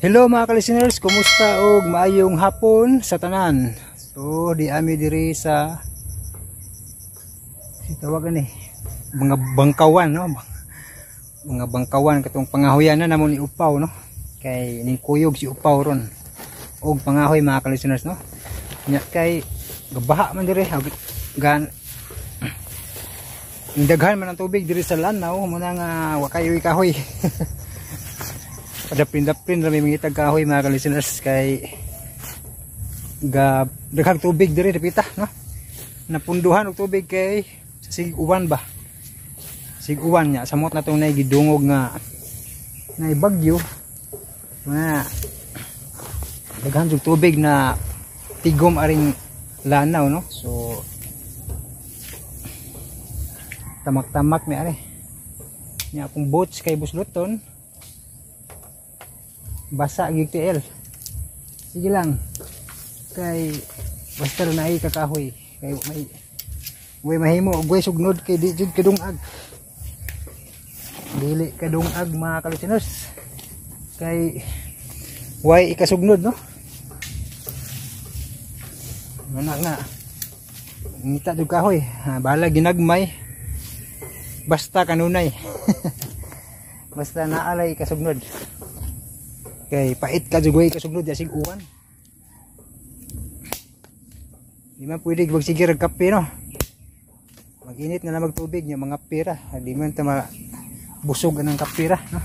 Hello mga ka-listeners, kumusta og maayong hapon sa tanan. So di ami diri sa si tawagan ni mga bangkawan, no, mga bangkawan katong pangahoyan na namo ni Upaw, no, kay ning kuyog si Upaw ron og pangahoy, mga ka-listeners, no. Nya kay gabaha man diri, gan daghan man ang tubig diri sa lanaw mo na nga wa kayo kahoy. Padapin-dapin ra may mangitag kahoy, mga ka-listeners, kay ga daghang tubig diri dapita, no, napunduhan og tubig kay sa sig-uwan ba, sig-uwan nya samot na tong nay gidungog nga nay bagyo nga daghan og tubig na tigom aring lanaw, no. So tamak-tamak mi ari nya akong boats kay busloton basa gyud TL. Sige lang kay basta na ay kakahoy kay may way mahimo og way sugnod kay di jud kadungag, dili kadungag, mga ka-listeners, kay way ikasugnod, no. Wala nga ngita jud kahoy ha, bahala ginagmay basta kanunay. Basta naalay ikasugnod kay pait ka jud way kasugnod asig uwan. Di man pwede magsige rag kape, no, maginit na lang magtubig nya mga pera, di man ta busog anang kape ra, no.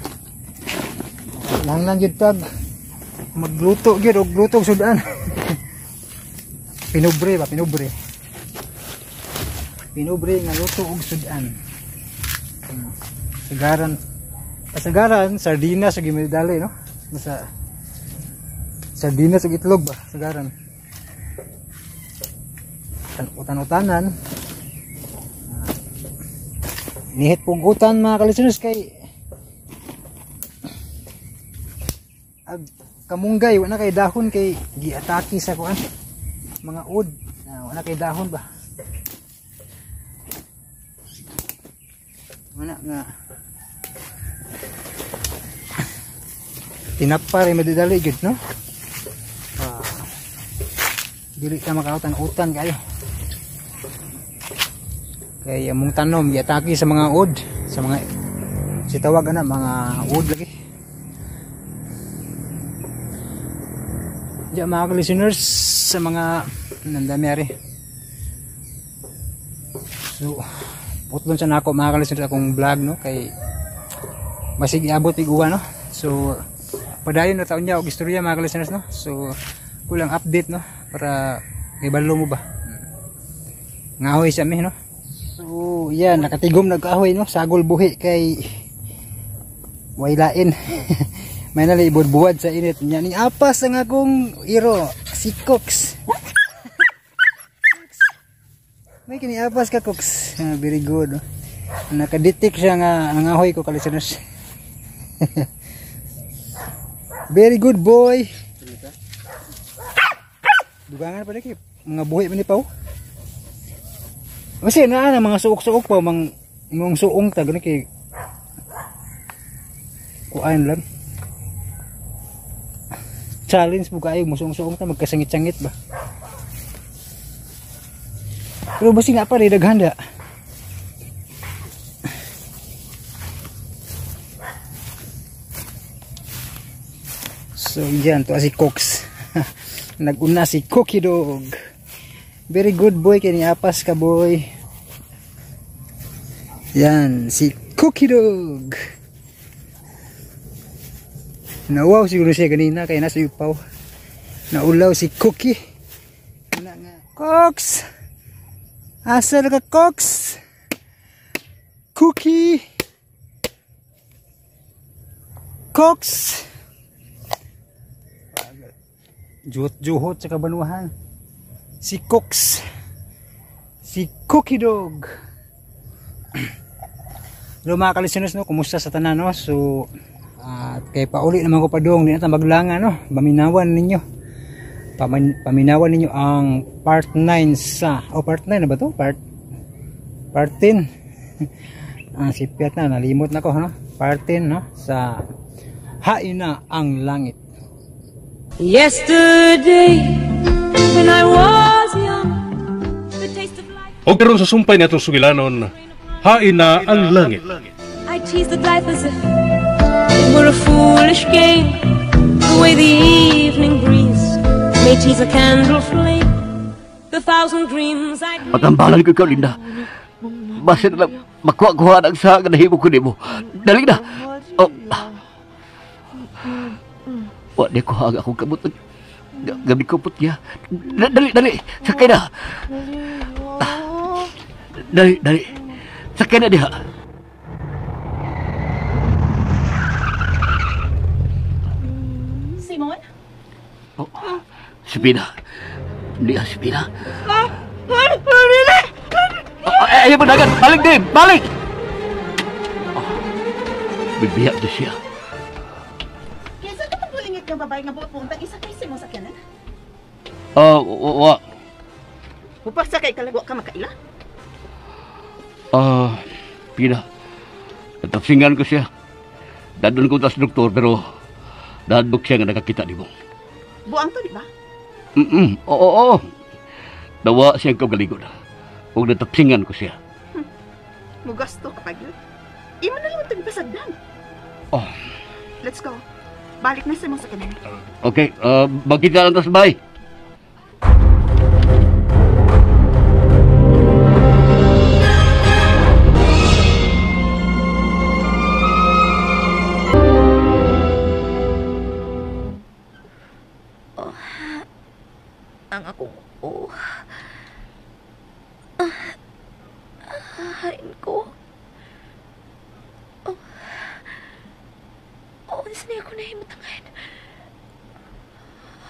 Lang lang jud tag magluto gyud og luto og sudan. Pinubre ba, pinubre, pinubre nga luto og sudan. Sagaran, kasagaran sardinas og gimidali, no. Basta sardinas ug itlog ba, sagaran. Utan-utanan. Nihit pugutan, mga ka-listeners, kay ag kamunggay wala kay dahon kay giatake sa kuan mga ud, wala kay dahon ba. Wala nga tinapa rin madidali gud, no. Dili ka makautan-utan kayo kay among tanom giatake sa mga ud, sa mga si tawag ana mga ud lagi. Diya mga listeners sa mga nandami ari. So putlon sa nako, mga listeners, akong vlog, no, kay basig iabot ig uwan, no. So padayon na taon niya og istorya, mga listeners, no. So kulang update, no, para ibalo mo ba ngahoy sa mi, no. So yan, nakatigom nagkahoy, no, sagol buhi kay waylain. May nalibod buwad sa init nya ning apas ang akong iro si Cooks. May kini apas ka, Cooks. Very good, no? Nakadetect siya nga nangahoy ko, ka-listeners. Very good boy. Dugangan pa kay mga buhi man ni paw. Kasi naa na mga suok-suok pa mang mong suong ta gani kay kuan lang. Challenge mo kayo musuong-suong ta magkasangit-sangit ba. Pero basi nga pa rin daghanda. So yan to si Cooks. Naguna si Cookie Dog. Very good boy kini apas ka boy. Yan si Cookie Dog. Nawaw siguro siya kanina kay nasa upaw. Naulaw si Cookie. Wala nga. Cooks. Asa ka, Cooks? Cookie. Cooks. Juhot-juhot sa kabanuhan. Si Cooks. Si Cookie Dog. Hello mga ka-listeners, no, kumusta sa tanan, no? So kay pauli naman ko padung, di na ta maglanga, no. Paminawan ninyo. Paminawan ninyo ang part 9 sa, oh, part 9 na ba to? Part 10. Sipyat na, nalimot na ko, no. Part 10, no, sa Haina ang Langit. Yesterday, when I was young, the taste of life. Og karon sa sumpay natong sugilanon, hain na ang langit. I teased at life as if it were a foolish game. The way the evening breeze may tease a candle flame. The thousand dreams I dreamed. Patambalan ko ikaw, Linda. Basta na lang makuha-kuha ang sa nga nahimo ko nimo. Dali na. Oh. Wa ni ko ang akong kamot. Gabi ko put niya. Dali, dali. Sakay na. Dali, dali. Sakay na diha. Simon? Oh, si Pina. Hindi si Pina. Ay, ayaw mo dagat. Balik din! Balik! Oh, bibiyak na siya. Kesa ka pagulingit ng babae nga buot-buntag, isa kay Simon sa kanan? Oh, wa. Upasakay ka lang, wa ka makaila? Pina. Natapsingan ko siya. Dadon ko tas doktor, pero dadok siya nga nakakita ni mo. Buang to, di ba? Oo, oo. Dawa siyang kagalingon. Huwag natapsingan ko siya. Mugasto ka pa yun. Imo na lang itong pasagdan. Oh. Let's go. Balik na sa mong sakyanan. Okay, magkita lang tas bahay. Oh, ang akong oh. Hain ko. Oh. Oh, unsa niya ako nahimutangan?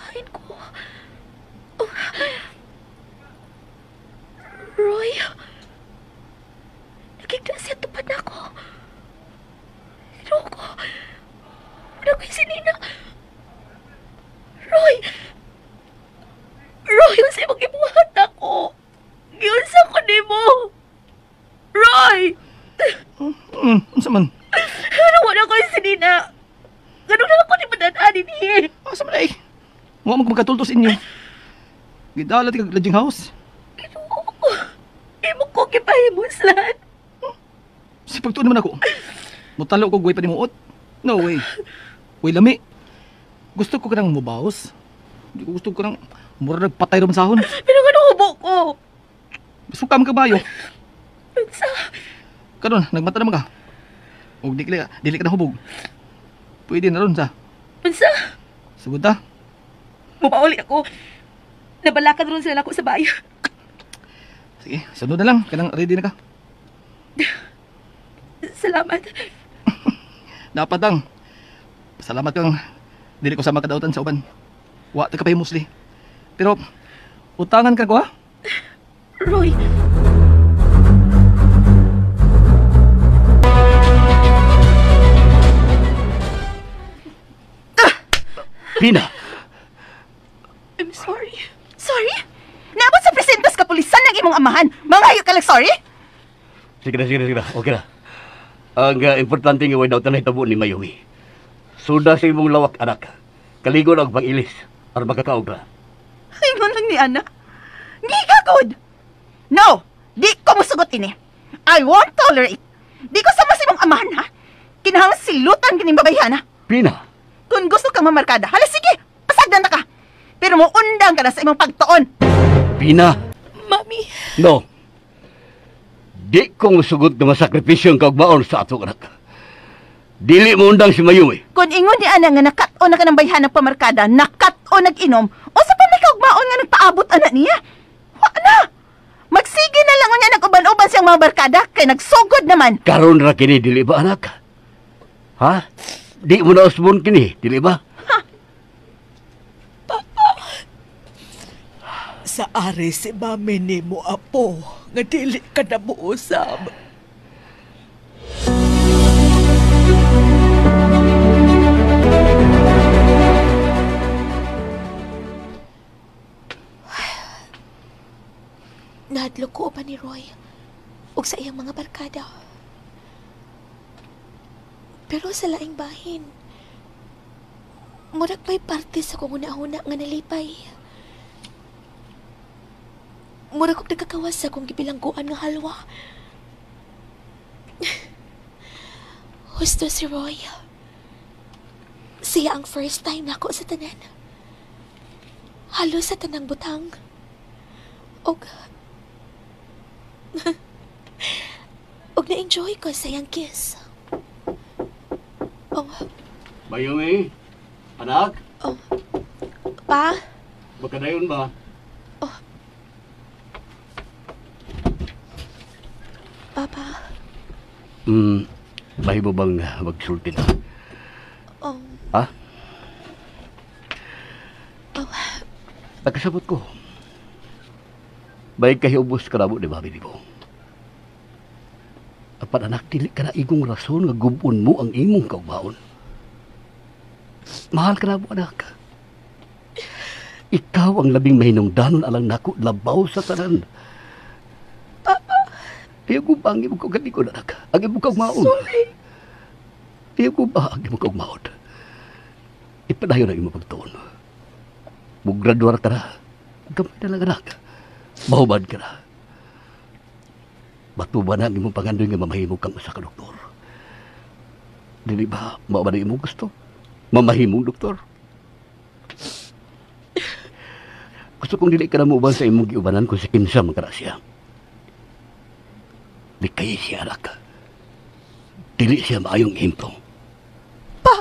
Hain ko. Oh. Roy. Nagigda siya tupad na ako. Ginoo ko. Wala ko yung sinina. Roy! Roy, unsa imong gibuhat ako? Giunsa ko nimo? Roy! Unsa man? Ano wala ko yung sinina? Ganun na ako ni Madan-ani niya. Asa man ay? Wa man magkatulto sa inyo. Gidala ti kag lodging house. Ginoo ko. Imo ko gipahimuslan. Sa pagtuon naman ako. Mutalo ko guway pa ni muot. No way. Way lami. Gusto ko kanang mubaos. Di ko gusto ko nang mura nagpatay ro sahon. Pero ngano hubo ko? Suka man kabayo. Unsa? Karon nagmata naman ka. Og di ka dili ka na hubog. Pwede na ron sa. Unsa? Sugod ta. Mupauli ako. Nabalakad ron sila ako sa bayo. Sige, sunod na lang. Kanang ready na ka. Salamat. Dapat lang. Salamat kang dili ko sa makadautan sa uban. Wa ta ka pa musli. Pero utangan ka ko ha? Roy. Pina. I'm sorry. Sorry? Naabot sa presentas kapulisan ng imong amahan. Mangayo ka lang sorry? Sige na, sige na, sige na. Okay na. Ang importante nga way daw tanay tabo ni Mayumi. Suda sa imong lawak, anak. Kaligo na og pag-ilis aron makakaog ra. Ingon lang ni anak. Giga good. No, di ko musugot ini. I won't tolerate. Di ko sama sa imong amahan ha. Kinahanglan silutan kining babayhana. Pina. Kung gusto kang mamarkada, hala sige, pasagdan na ka. Pero muundang ka na sa imong pagtuon. Pina. Mami. No. Di ko musugot na masakripisyo ang kaugmaon sa atong anak. Dili mo undang si Mayumi. Kung ingon ni ana nga nakat-on na ka ng bayhan ng pamarkada, nakat-on nag-inom, o sa pa may kaugmaon nga nagpaabot anak niya? Wa na! Magsige na lang niya nag-uban-uban siyang mga barkada, kay nagsugod naman. Karon ra kini, dili ba anak? Ha? Di mo na usbon kini, dili ba? Ha? Papa! Sa ari si mami ni mo, apo, nga dili ka na muusab. Nahadlok ko pa ni Roy ug sa iyang mga barkada. Pero sa laing bahin, Murag pa'y parte sa kong una-una nga nalipay. Murag kong nagkakawas sa akong gibilangguan nga halwa. Husto si Roy. Siya ang first time nako sa tanan. Halos sa tanang butang. Og og na-enjoy ko sa iyang kiss. Oh. Mayumi, anak? Oh. Pa? Magkadayon ba? Oh. Papa? Mahimo bang magsulti na? Ha? Oh. Nagkasabot ko. Baik kahiubos ka na mo ni Mami ni mo. Apan anak, dili ka na igong rason nga gubon mo ang imong kaugmaon. Mahal ka na mo, anak. Ikaw ang labing mahinungdanon alang nako labaw sa tanan. Papa. Tiyo ko ba ang imong kaugalingon, anak? Ang imong kaugmaon. Sorry. Tiyo ko ba ang imong kaugmaon? Ipadayon ang imong pagtuon. Mugraduar ka na. Gamay na lang, anak. Mahubad ka na. Matuba na ang imong pangandoy nga mamahimo kang usa ka doktor. Dili ba mao ba na imong gusto? Mamahimong doktor. Gusto kong dili ka na muuban sa imong giubanan kung si kinsa man kana siya. Likay siya, anak. Dili siya maayong ehemplo. Pa!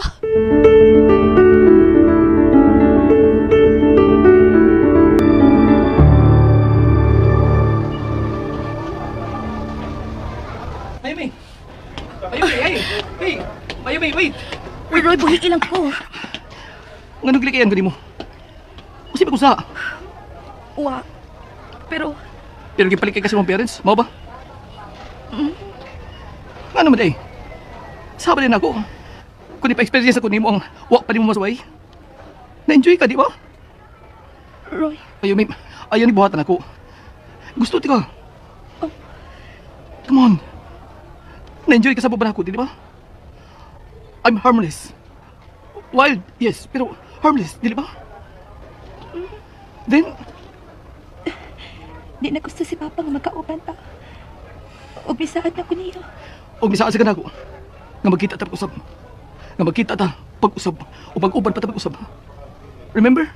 Mayumi! Mayumi, hey! Hey! Mayumi, wait! Wait, Roy, buhiin lang ko. Nganong gilikayan gani mo? Usip ako sa... Wa. Pero... Pero gipalit kay kasi mong parents, mao ba? Nga naman eh. Sabi din ako. Kung ipa-experience ako nimo ang wa pa nimo masuway. Na-enjoy ka, di ba? Roy. Ayaw, may, ayaw ni buhatan ako. Gusto ti ka. Oh. Come on. Na-enjoy ka sa buban ako, di ba? I'm harmless. Wild, yes, pero harmless, di ba? Then, di na gusto si Papa nga magkauban pa. Og bisaad na ko niyo. Og bisaad sa kanako. Nga magkita ta pag-usab. Nga magkita ta pag-usab. O pag-uban pa ta pag-usab. Remember?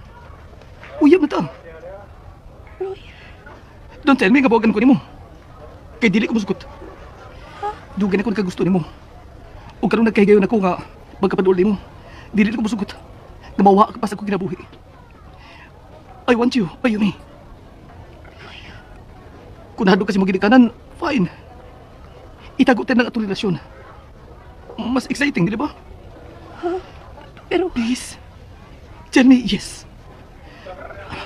Uyab na ta. Roy. Don't tell me nga buwagan ko nimo. Kay dili ko musugot. Huh? Dugan ako nagkagusto nimo. O karon nagkahigayon ako nga magkapadul nimo. Dili ko musugot. Nga mawa ka pa sa akong kinabuhi. I want you, Mayumi. Kung nahadlok kasi magginikanan, fine. Itago tayo ng atong relasyon. Mas exciting, di ba? Huh? Pero... Please. Tell me yes.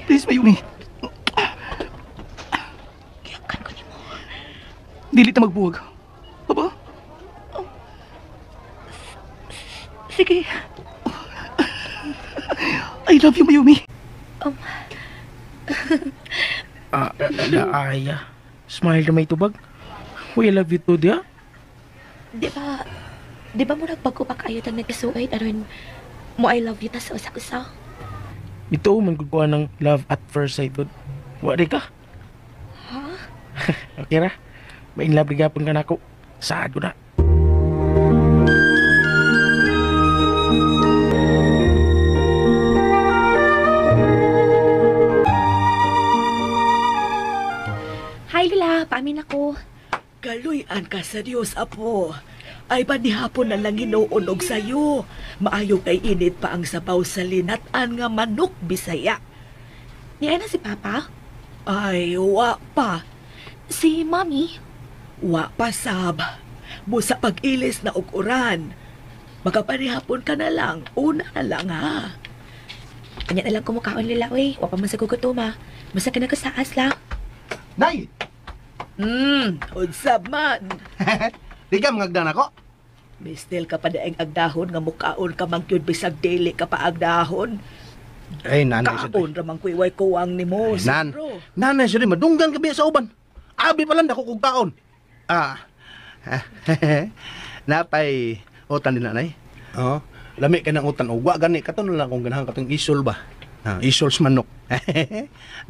Please, Mayumi. Giyakan ko nimo. Dili ta magbuwag. Aba? Oh. Sige. I love you, Mayumi. Aya. Smile na may tubag. We love you too, diya. Di ba murag bago pa kayo tang nagkasuoy aron mo I love you ta sa usa-usa? Ito man gud kuha ng love at first sight gud. Wa di ka? Ha? Okay ra. May in love gapon ka nako. Saad ko na. Hi Lula, paamin ako. Kaluy-an ka sa Dios, apo. Ay ba ni hapon na lang hinuunog sa'yo? Maayo kay init pa ang sabaw sa linatan nga manok Bisaya. Niya na si Papa? Ay, wa pa. Si Mami? Wa pa, sab. Busa pag-ilis na og uran. Makapanihapon ka na lang. Una na lang, ha? Kanya na lang kumukaon, Lila, uy. Wa pa man sa gugutuma. Basta ka na kasaas lang. Nay! Unsa man. Di ka mangagdan ako? Mistil ka pa daing agdahon nga mukaon ka man gyud bisag dili ka pa agdahon. Ay, nanay sa Kaon ra man kuy way kuwang nimo. Nan. Nanay sa madunggan ka biya sa uban. Abi pa lang dako kog kaon. Ah. Napay utan din nanay. Oo. Lami ka ng utan ugwa gani kato na lang kung ganahan katong isol ba. Ha, isol sa manok.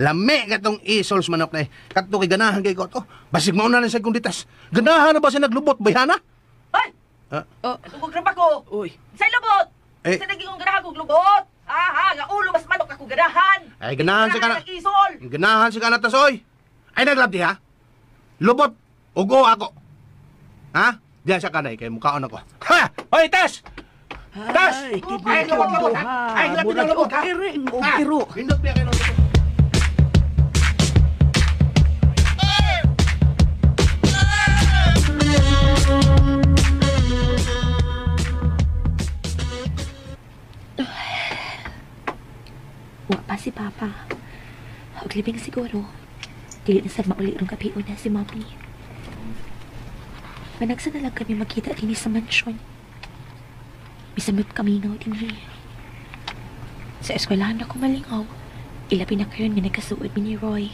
Lami katong isol sa manok na eh. Kato kay ganahan kay ko to. Basig mauna na sa kong ditas. Ganahan na ba siya naglubot bayhana? Ay! Ha? Oh. Atong graba ko. Uy. Sa lubot. Eh. Sa naging ganahan kong lubot. Ha, nga ulo mas manok ako ganahan. Ay ganahan sa kana. Isol. Ganahan sa kana tasoy. Ay naglabdi ha. Lubot ugo ako. Ha? Diyan sa kanay kay mukaon ako. Ha! Hoy, Tas! Tas! Ay, Ay, lubot, lubot, ha? Ay, lubot, lubot, ha? Og iro. Pindot biya kayo ng lubot. Wa pa si Papa. Og libing siguro. Dili na sad mauli rong gabi una si Mami. Managsa na lang kami magkita dinhi sa mansyon. Bisamot kami nga dinhi. Sa eskwelahan ako malingaw. Ilabi na karon nga nagkasuod mi ni Roy.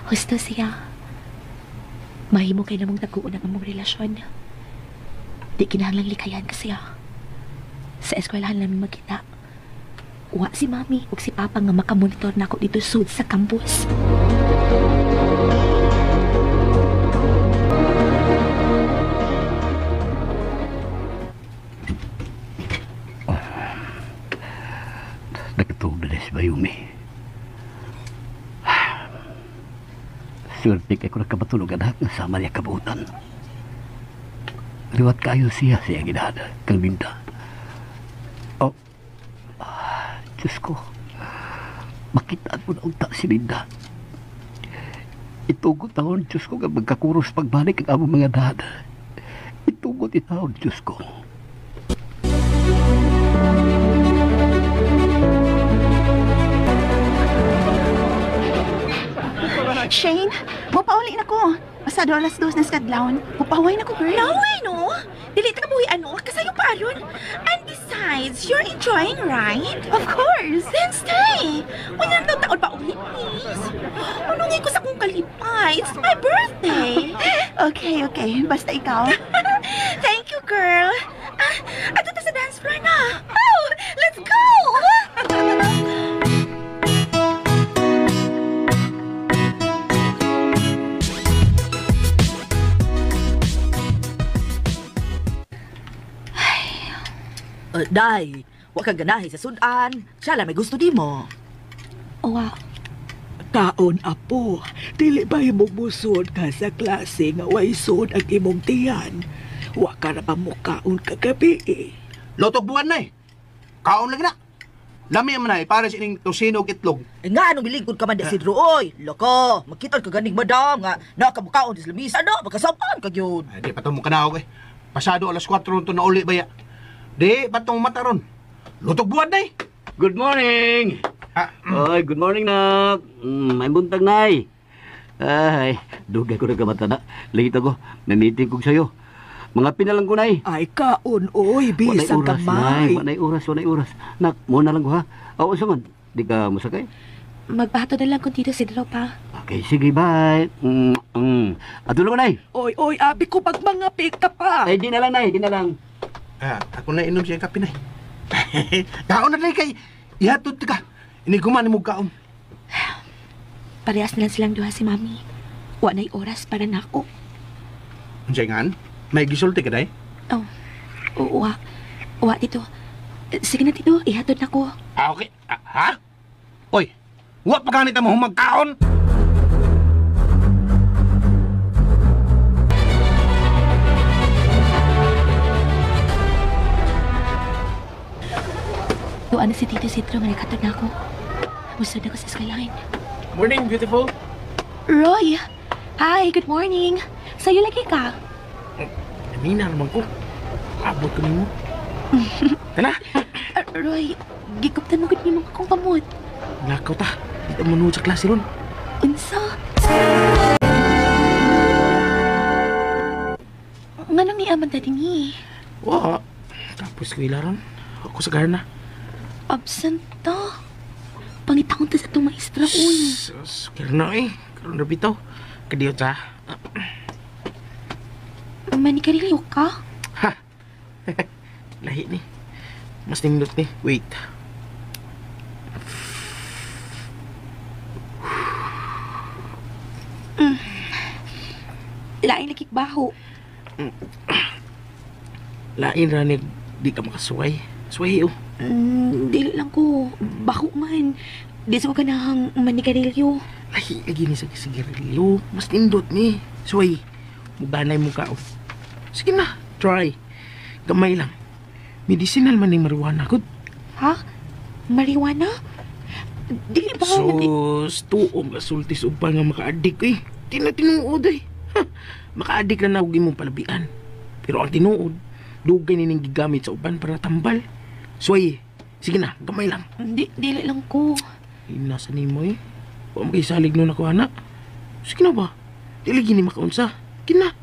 Husto siya. Mahimo kay namong taguon ang among relasyon. Di kinahanglang likayan ka siya. Sa eskwelahan namin magkita. Wa si Mami ug si Papa nga makamonitor nako dito sud sa campus. Nagkatuog na si Mayumi. Swerte kay ko nagkamatulog anak nga sama niya kabutan. Liwat kayo siya siya ginahada kang Linda. Oh, Diyos ko, makitaan mo na unta si Linda. Itugot taon, Diyos ko, nga magkakuros pagbalik ang among mga dad. Itugot itaon, Diyos ko. Shane, mupauli na ko. Pasado 2:00 na sa kadlawon. Mupaway na ko, girl. No way, no? Dili ka buhi ano? Kasayo pa aron. And besides, you're enjoying, right? Of course. Then stay. Wala na taon pa uli, please. Unungin ko sa kong kalipay. It's my birthday. Okay, okay. Basta ikaw. Thank you, girl. Ato ta sa dance floor na. Oh, let's go! Day, wa ka ganahi sa sudan. Siya lang may gusto di mo. Wow. Kaon, apo. Dili ba imong musod ka sa klase nga way sud ang imong tiyan? Wa ka na ba mukaon kagabi eh. Lotog buwan na eh. Kaon lagi na. Lami man na eh, para sa ining tosino ug itlog. Eh, nga anong bilingkod ka man di Sidro oy. Loko, makita ka ganing madam nga nakamukaon di sa lamisa no, magkasapan ka gyud. Ay, di pa to mo kanaog eh. Pasado 4:00 to na uli baya. Di, ba't tong mata ron? Lutog buwan na eh. Good morning! Oy, good morning, nak. May buntag, nay. Ay, dugay ko nagkamata na. Late ako. May meeting ko sa'yo. Mga pinalang ko, nay. Ay, kaon, oy, bisang kamay. Walay oras, walay oras. Nak, muna lang ko, ha? Oo, saman. Di ka masakay? Magbato na lang kung Tito Sidro pa. Okay, sige, bye. Ato lang, nay. Oy, oy, abi ko pag mga pika pa. Ay, di na lang, nay. Di na lang. Ah, ako na inom siya kape, nay. Kaon na lang kay ihatod ka. Iniguman mo kaon. Parehas na lang silang duha si Mami. Wa na'y oras para nako. Unsay ngan? May gisulti ka day? Oh, wa. Wa, Tito. Sige na, Tito. Ihatod na ko. Ah, okay. Ah, ha? Oy, wa pa ganit mo humagkaon? Tuan na si Tito Citro nga naghatod na ako. Musod ako sa eskwelahan. Morning, beautiful. Roy! Hi, good morning. Sa'yo lagi ka. Amina naman ko. Abot ko nimo. Tala. Roy, gikuptan mo gud nimo akong kamot. Lakaw ta. Dito mo sa klase ron. Unsa? Nganong niaman ta dinhi? Wa. Tapos ko ila ron. Ako sa garna. Absent ta. Pangitaon ta sa itong maestra, uy. Sus, na eh. Karon na bitaw. Kadiyot ta. Manikarilyo ka? Ha? Lahi ni. Mas nindot ni. Wait. Lain lagi baho. Lain ra ni di ka makasuway. Suway oh. Dili lang ko. Baho man. Di sa ko ganahang manigarilyo. Lahi lagi ni sa sigarilyo. Mas nindot ni. Suway. Muganay mo ka oh. Sige na, try. Gamay lang. Medicinal man ni marijuana gud. Ha? Marijuana? Dili ba? Sus, tuong kasultis uban nga maka-addict eh. Di na tinuod eh. Maka-addict na og imong palabian. Pero ang tinuod, dugay ni ning gigamit sa uban para tambal. Suway, sige na, gamay lang. Dili lang ko. Nasa nimo eh. Wa man kay salig nun ako, anak. Sige na ba? Dili gini makaunsa. Kina.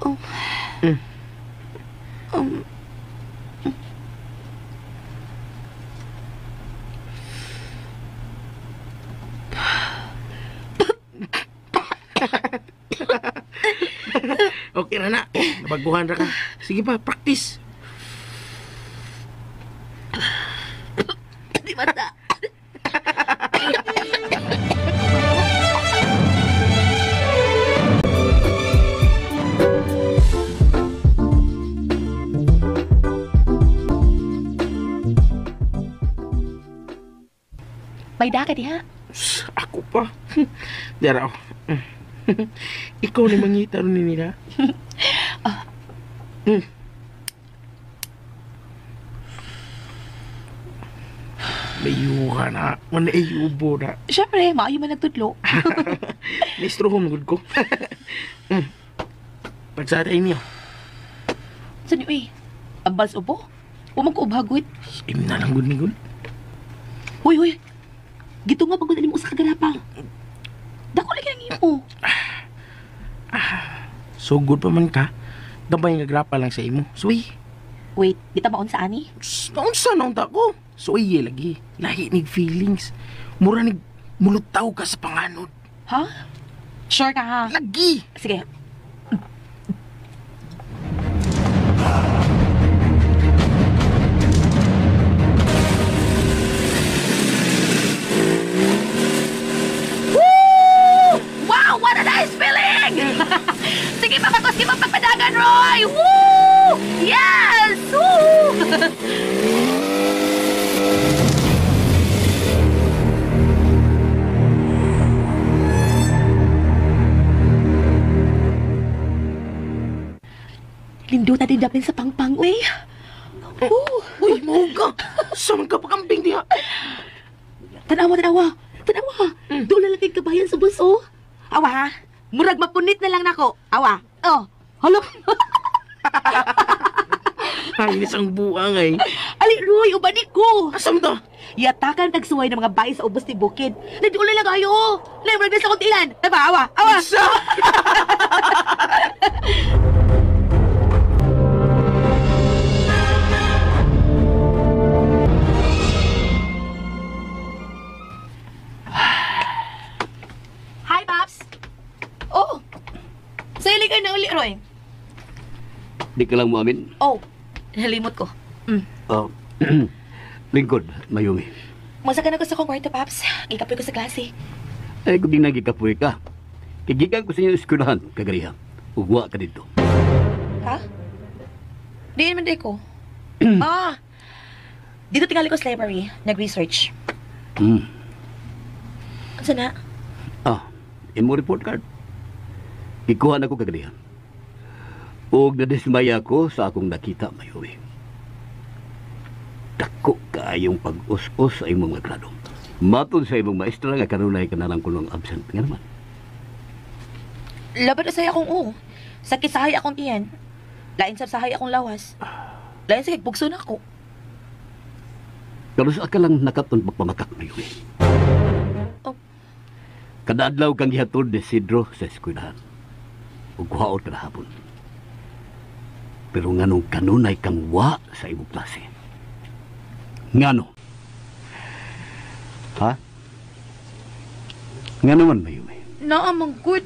Oh. Okay na na. Nabaguhan ra ka. Sige pa, practice. Di mata. May daka diha. Ako pa. Dara. Ikaw ni mangita ron ni nila. Layuha na. Manayubo na. Siyempre, maayo man nagtudlo. Naistro ko magud ko. Pagsara inyo. Saan yun eh? Ambals ubo? Huwag magkuubhagot. Im na lang gud ni gud. Huy, huy. Gito nga pagod mo sa kagarapa. Dako lagi ang imo. So good pa man ka. Gabay nga grapa lang sa imo. Suy. Wait, di ta maon sa ani? Maunsa na unta ko. Suy lagi. Lahi nig feelings. Mura nig mulutaw ka sa panganod. Ha? Sure ka ha? Lagi. Sige. Wow! What a nice feeling! Sige, papakos, sige, pagpadagan, Roy! Woo! Yes! Woo! Linduta din dapin sa pangpang, uy. Uy, mahuga! Saan ka pakambing diha? Tanawa, tanawa! Tanawa! Doon na lang kay kabayan sa bus, oh. Awa, ha? Murag mapunit na lang nako. Awa. Oh, halo. Ay, isang buang ay. Ali, Roy, ubani ko. Asam to? Yatakan tagsuway ng mga bahay sa ubos ni Bukid. Nagdulo lang kayo. Murag na sa kuntilan. Diba, awa, awa. Isa! Hi, Paps. Oh, sa'yo ka na uli, Roy. Di ka lang muamin. Oh, nalimot ko. Oh, lingkod, Mayumi. Masa ka na ko sa kong kwarto, Paps. Ikapoy ko sa klase. Ay, kung di nagikapoy ka. Kigikan ko sa inyo eskwelahan, kagariha. Ugwa ka dito. Ha? Diin man di ko. Dito tingali ko sa library. Nag-research. Ano na? Imo report card. Gikuha na ko kagariha. Ug nadismaya ko sa akong nakita, Mayumi. Dako kaayong pag-us-us sa imong mga grado. Matod sa imong maestra nga kanunay ka na lang kunong absent nga naman. Laban na sa'yo akong u. Sakit sahay akong tiyan. Lain sa sahay akong lawas. Lain sa bugso na ako. Pero sa ka lang nakatun pagpamakak, Mayumi. Oh. Kada adlaw kang gihatod ni Sidro sa eskwelahan. Ug kuhaon ka na hapon. Pero nganong kanunay kang wa sa imong klase? Ngano? Ha? Ngano man, Mayumi? Naa, manggut.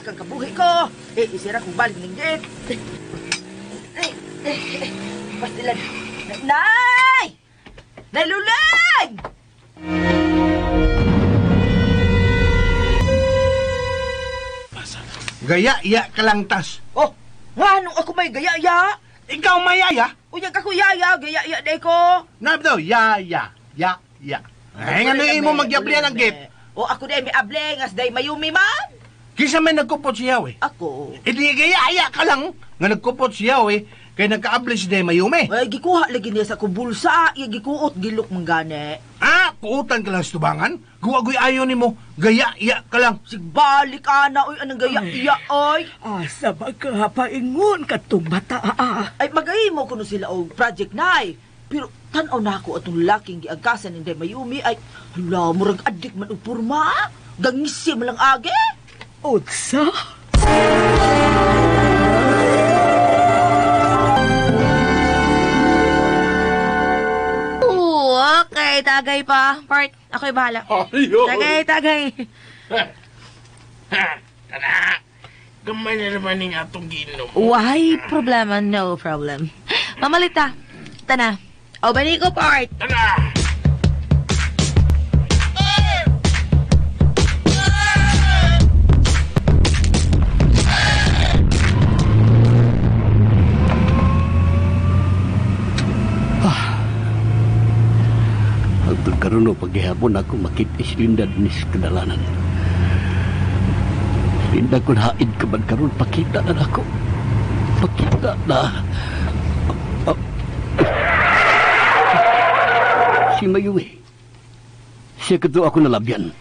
Kang kabuhi ko. Eh, isira kong balik ng gate. Pastilan. Nay! Nay Luleng! Gaya-ya ka lang, tas. Oh, nga nung ako may gaya-ya? Ikaw may yaya? Unyag ako yaya, gaya-ya day ko. Nab daw, ya-ya, ya-ya. Ay, nga na imo magyablian ang gate. O ako day may able, ngas day mayumi man. Kisa may nagkupot siya, we. Ako. Idi gaya-ya ka lang nga nagkupot siya, we. Kay nagkaable si day mayumi. Ay, gikuha lagi niya sa kubulsa. Iya, gikuot, gilok manggane. Ah, kuutan ka lang sa tubangan? Guwagoy ayo nimo, gaya-ya ka lang. Sigbalik, ana, oy, anong gaya-ya, oy. Asa ba ka, paingon ka tong bata, ah. Ay, magahimo kuno sila og project nay. Pero tan-aw na ako atong laking giagkasan ni Day Mayumi ay hala, murag adik man og porma. Gangisi man lang age. Unsa? Oo, okay. Tagay pa. Part, ako'y bahala. Ayun. Tagay, tagay. Tara! Gamay na naman ning atong giinom. Why problema? No problem. Mamalita. Tana. O, balik ko, part. Tara! Hangtod karon o paghihapon ako makita si Linda dinis kadalanan. Linda, kung haid ka man karon, pakita na nako. Pakita na. Si Mayumi. Siya kato ako nalabyan.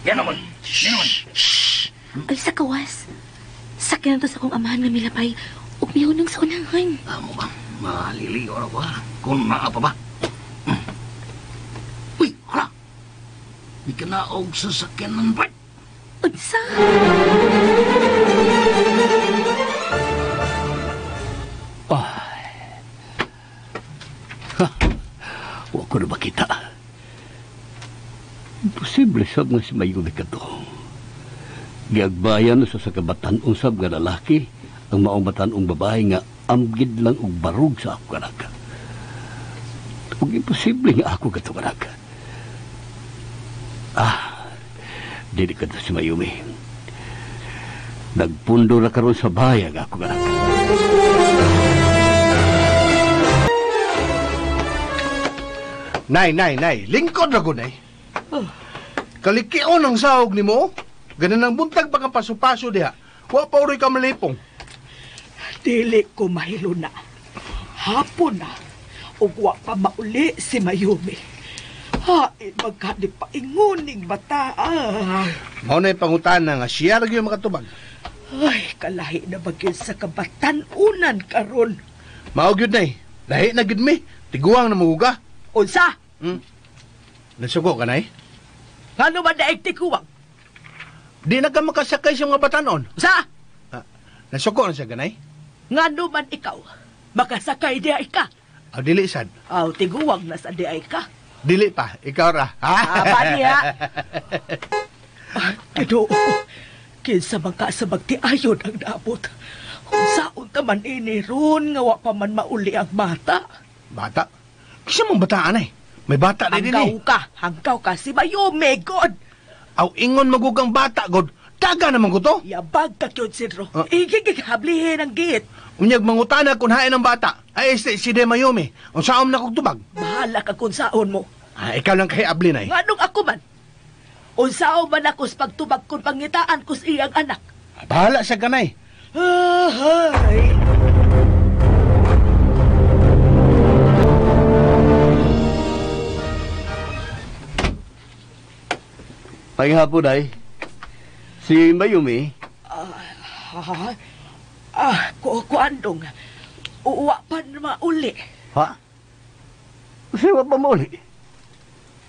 Yan naman. Yan naman. Ay, sa kawas. Sakyan to sa akong amahan nga milapay. Ug mihunong sa unahan. Amo ba? Maliliyo na ba? Kung naa pa ba? Uy, hala! Di ka naog sa sakyanan ba? Unsa? Ha, wa ko na makita. Imposible sab nga si Mayumi ka to. Giagbayan sa kabatan-ong sab nga lalaki ang maong batan-ong babae nga amgid lang og barug sa ako kanak. Ug imposible nga ako kato kanak. Ah, dili ka to si Mayumi. Nagpundo na karon sa bayag ako kanak. Nay, nay, nay, lingkod ra gud nay. Kalikion ang sahog nimo. Ganan ang buntag pa kang paso-paso diha. Wa pa uroy ka malipong. Dili ko mahilo na. Hapon na. Ug wa pa mauli si Mayumi. Hain magkadi painguning bata. Mao na pangutana nga siya ra gyud makatubag. Ay, kalahi na bagyo sa kabatan-unan karon. Mao gyud nay. Lahi na gyud mi. Tiguang na muguga. Unsa? Nasuko ka nay? Ngano man daig tiguang? Di na ka makasakay sa mga batanon. Unsa? Nasuko na siya ganay? Ngano man ikaw? Makasakay di ay ka. Aw, dili sad. Aw, tiguang na sa di ay ka. Dili pa, ikaw ra. Ah, bani ha. Ginoo, kinsa man ka sa magtiayon ang naabot. Unsaon ta man ini ron nga wa pa man mauli ang bata. Bata? Kinsa mong bataan ay? May bata na din eh. Hanggaw ka si Mayumi, God. Aw, ingon magugang bata, God. Taga naman ko to. Yabag ka kyud, Sidro. Igigig hablihin ang gate. Unyag mangutana kung hain ang bata. Ay, si De Mayumi. Unsaon na kog tubag? Bahala ka kung saon mo. Ah, ikaw lang kay abli nay. Nganong ako man? Unsaon man ako sa pagtubag kung pangitaan ko sa iyang anak? Bahala sa kanay. Ay. Paghapon ay, si Mayumi. Kuandong, uwa pa mauli. Ha? Kasi wa pa mauli?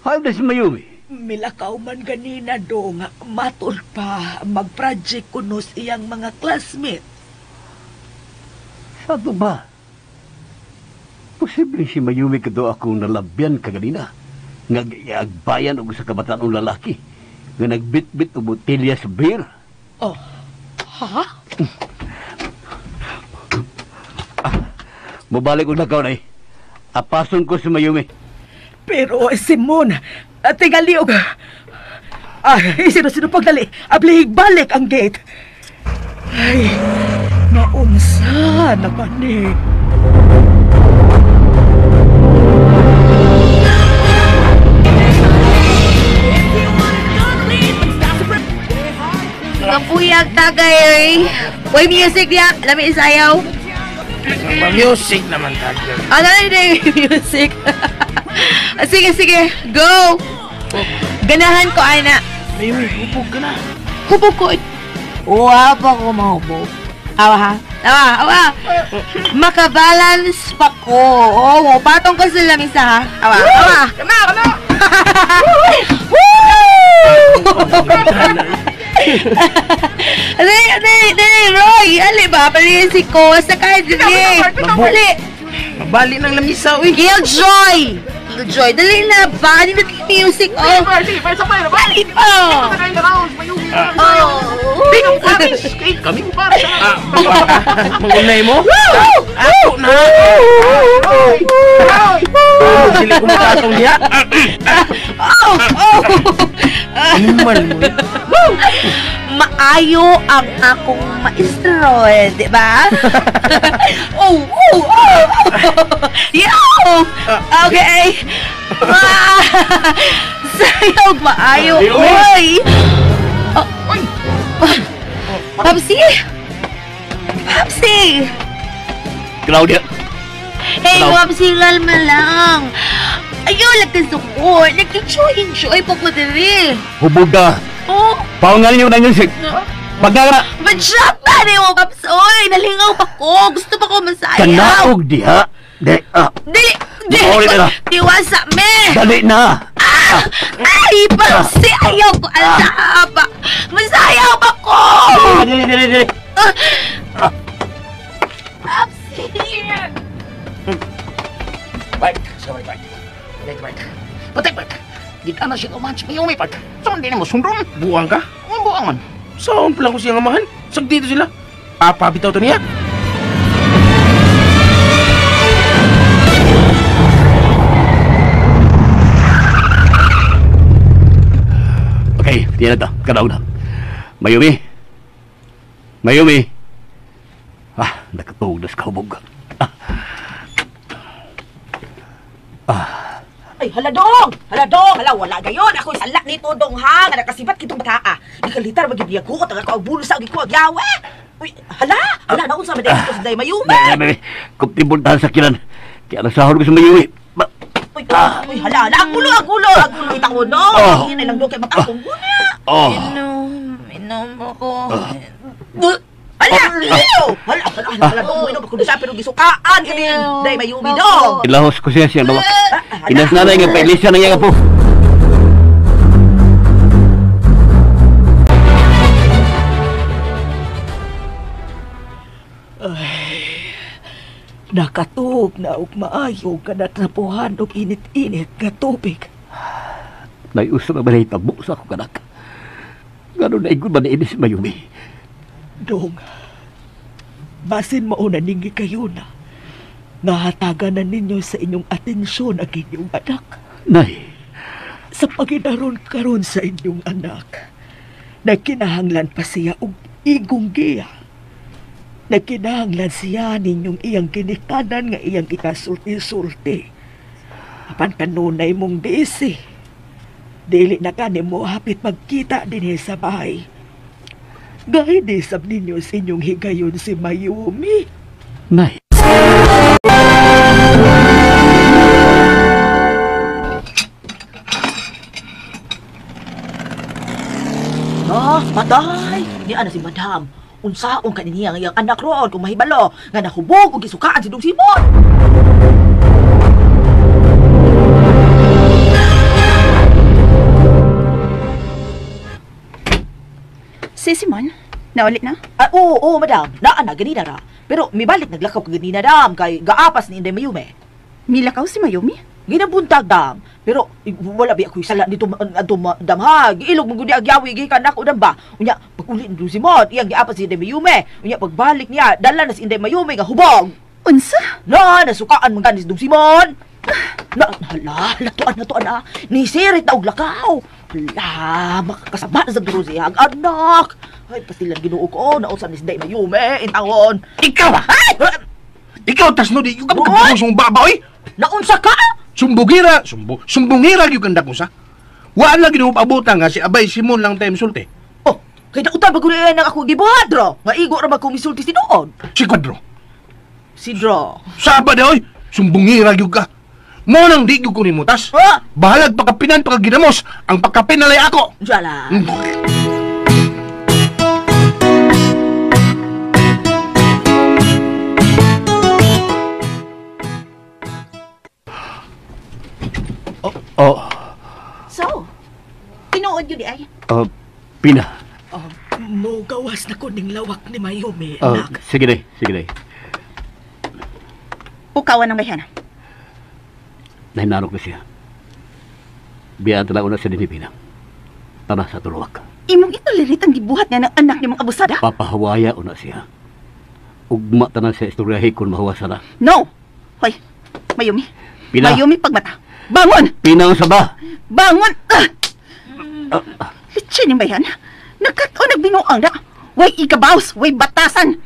Hayop na si Mayumi. Milakaw man ganina dong, matul pa, mag-project kunos iyang mga classmate. Sato ba? Posible si Mayumi kado akong nalabyan kaganina. Ngagbayan og sa kabataan lalaki. Nga nagbitbit og botelya sa beer. Oh, ha? Mubalik og nakaw na eh. Apason ko si Mayumi. Pero Simon, tingali og... sino-sino pagdali. Ablihig balik ang gate. Ay, naunsa naman eh. Kapuyag tagay oy. Uy, music diya. Lami isayaw. Music naman tagay. Ano na yung music? Sige, sige. Go! Ganahan ko, ana. Mayumi, hubog ka na. Hubog ko. Uwa pa ko mahubog. Awa ha? Awa, awa. Makabalance pa ko. Oo, patong ko sa lamisa ha. Awa, awa. Kana, kana! Woo! Dali, Roy! Ali ba? Palisi ko. Sa kahit dali. Dali. Mabali ng lamisa, uy. Killjoy! Killjoy, dali na ba? Hindi na music, oh. Bali pa! Oh. Kami ko para sa... Mangunay mo? Ako na! Sili ko makatong niya. Oh! Oh! Animal mo. Maayo ang akong maestro, di ba? Oh! Oh! Oh! Yo! Okay! Sayaw, maayo! Uy! Papsi? Papsi! Claudia! Hey, Papsi, kalma lang. Ayaw lang ka support. Nag-enjoy-enjoy pa ko diri. Hubog ka! Oh! Paungan ninyo na music! Pagkara! Badshot na ni mo, Paps! Oy, nalingaw pa ko. Gusto pa ko masayaw. Kanaog diha! Di! Ah! Di! Di! Mauli na na. Tiwasa, me! Dali na! Ah! Ay, Papsi! Ayaw ko! Ala pa! Masayaw pa ko! Dili, dili, dili! Papsi! Bart, sorry Bart. Dali Bart. Patay Bart. Gita na siya kuman si Mayumi Bart. So hindi na mo sundon. Buang ka? Ang buang man. Saan pala ko siyang amahan? Sag dito sila. Papa, bitaw to niya. Okay, tiyan na ta. Kanaog na. Mayumi! Mayumi! Ah, nakatuog na sa kahubog. Ay, hala dong! Hala dong! Hala, wala gayon! Ako sala nito dong ha! Nga nakasibat kitong bataa! Di ka litar magiging ko, taga ko ang bulsa, ko ang yawa! Uy, hala! Hala, naunsa man dito sa day Mayumi! Kumtibol tahan sa kilan. Kaya nasahod ko sa Mayumi. Uy, uy, hala, hala! Ang gulo, ang gulo! Ang gulo, itawon dong! Oh. Hindi na lang dong kay makakong guna! Oh. Inom ako. Hala! Ew! Hala, hala, hala, hala, dong! Inom ako sa pero gisukaan ka din! Day Mayumi dong! Ilahos ko siya siyang lawak. Inas nanay nga pailisa na niya po. Ay, nakatuog na og maayo nga natrapuhan og init-init nga tubig. Naiusa na ba tabo sa akong anak? Gano'n na igod ba na inis Mayumi? Dong, basin mauna ningi kayo na. Nahatagan na ninyo sa inyong atensyon ang inyong anak. Nay! Sa paginaron karon sa inyong anak, nagkinahanglan pa siya og igong giya. Nagkinahanglan siya ninyong iyang ginikanan nga iyang ikasulti-sulti. Apan kanunay mong diisi. Dili na ka nimo hapit magkita dinhi sa bahay. Gay di sab ninyo sa inyong higayon si Mayumi. Nay! Ah, patay! Ni ana si Madam. Unsaon ka niya ang iyang anak roon kung mahibalo nga nahubog og gisukaan si Dong Simon. Si Simon, naulit na? Ah, oo, oo, madam. Naa na ganina ra. Pero mibalik naglakaw ka ganina, dam, kay gaapas ni Inday Mayumi. Milakaw si Mayumi? Ginabuntag, dam. Pero wala bi ako'y sala nito adto dam ha. Giilog man gud agyawi gikan nako dam ba. Unya pag-uli ni Dong Simon, iyang giapas si Inday Mayumi. Unya pagbalik niya, dala na si Inday Mayumi nga hubog. Unsa? Na, nasukaan man gani si Dong Simon. Na, hala, latuan na to ana. Nisirit na og lakaw. Hala, makakasama na sa duro siya ang anak. Ay, pastilan Ginoo ko, naunsa ni si Inday Mayumi, intawon. Ikaw ah! Ay! Ikaw tas no di ka pagkabusong baba oy. Naunsa ka? Sumbugira, sumbungira gyud kanda ko sa. Wa lang gid pabutan nga si Abay Simon lang tayo sulti. Oh, kay dautan pa gud nang ako gibuhat ro. Nga igo ra man misulti si doon. Si Kwadro. Si Dro. Saba da oy, sumbungira gyud ka. Mo nang di gyud ko nimo tas. Ah! Bahalag pagkapinan pagkaginamos, ang pagkapinalay ako. Jala. Oh, So, tinuod yun di ay? Pina. Mo gawas na ko ning lawak ni Mayumi, anak. Sige day, sige day. Pukawan ng bayhana. Nahinarok na siya. Biyaan talaga na siya din ni Pina. Tara sa tulawak. Imong itulirit ang gibuhat niya ng anak ni mong abusada? Papahawaya una siya. Ugma tanan siya istoryahe kung mahuwasa na. No! Hoy, Mayumi. Pina. Mayumi pagmata. Bangon! Pina ang saba! Bangon! Ah! Litsin ni bayan. Nagkat-o nagbinuang na. Way ikabaws, way batasan.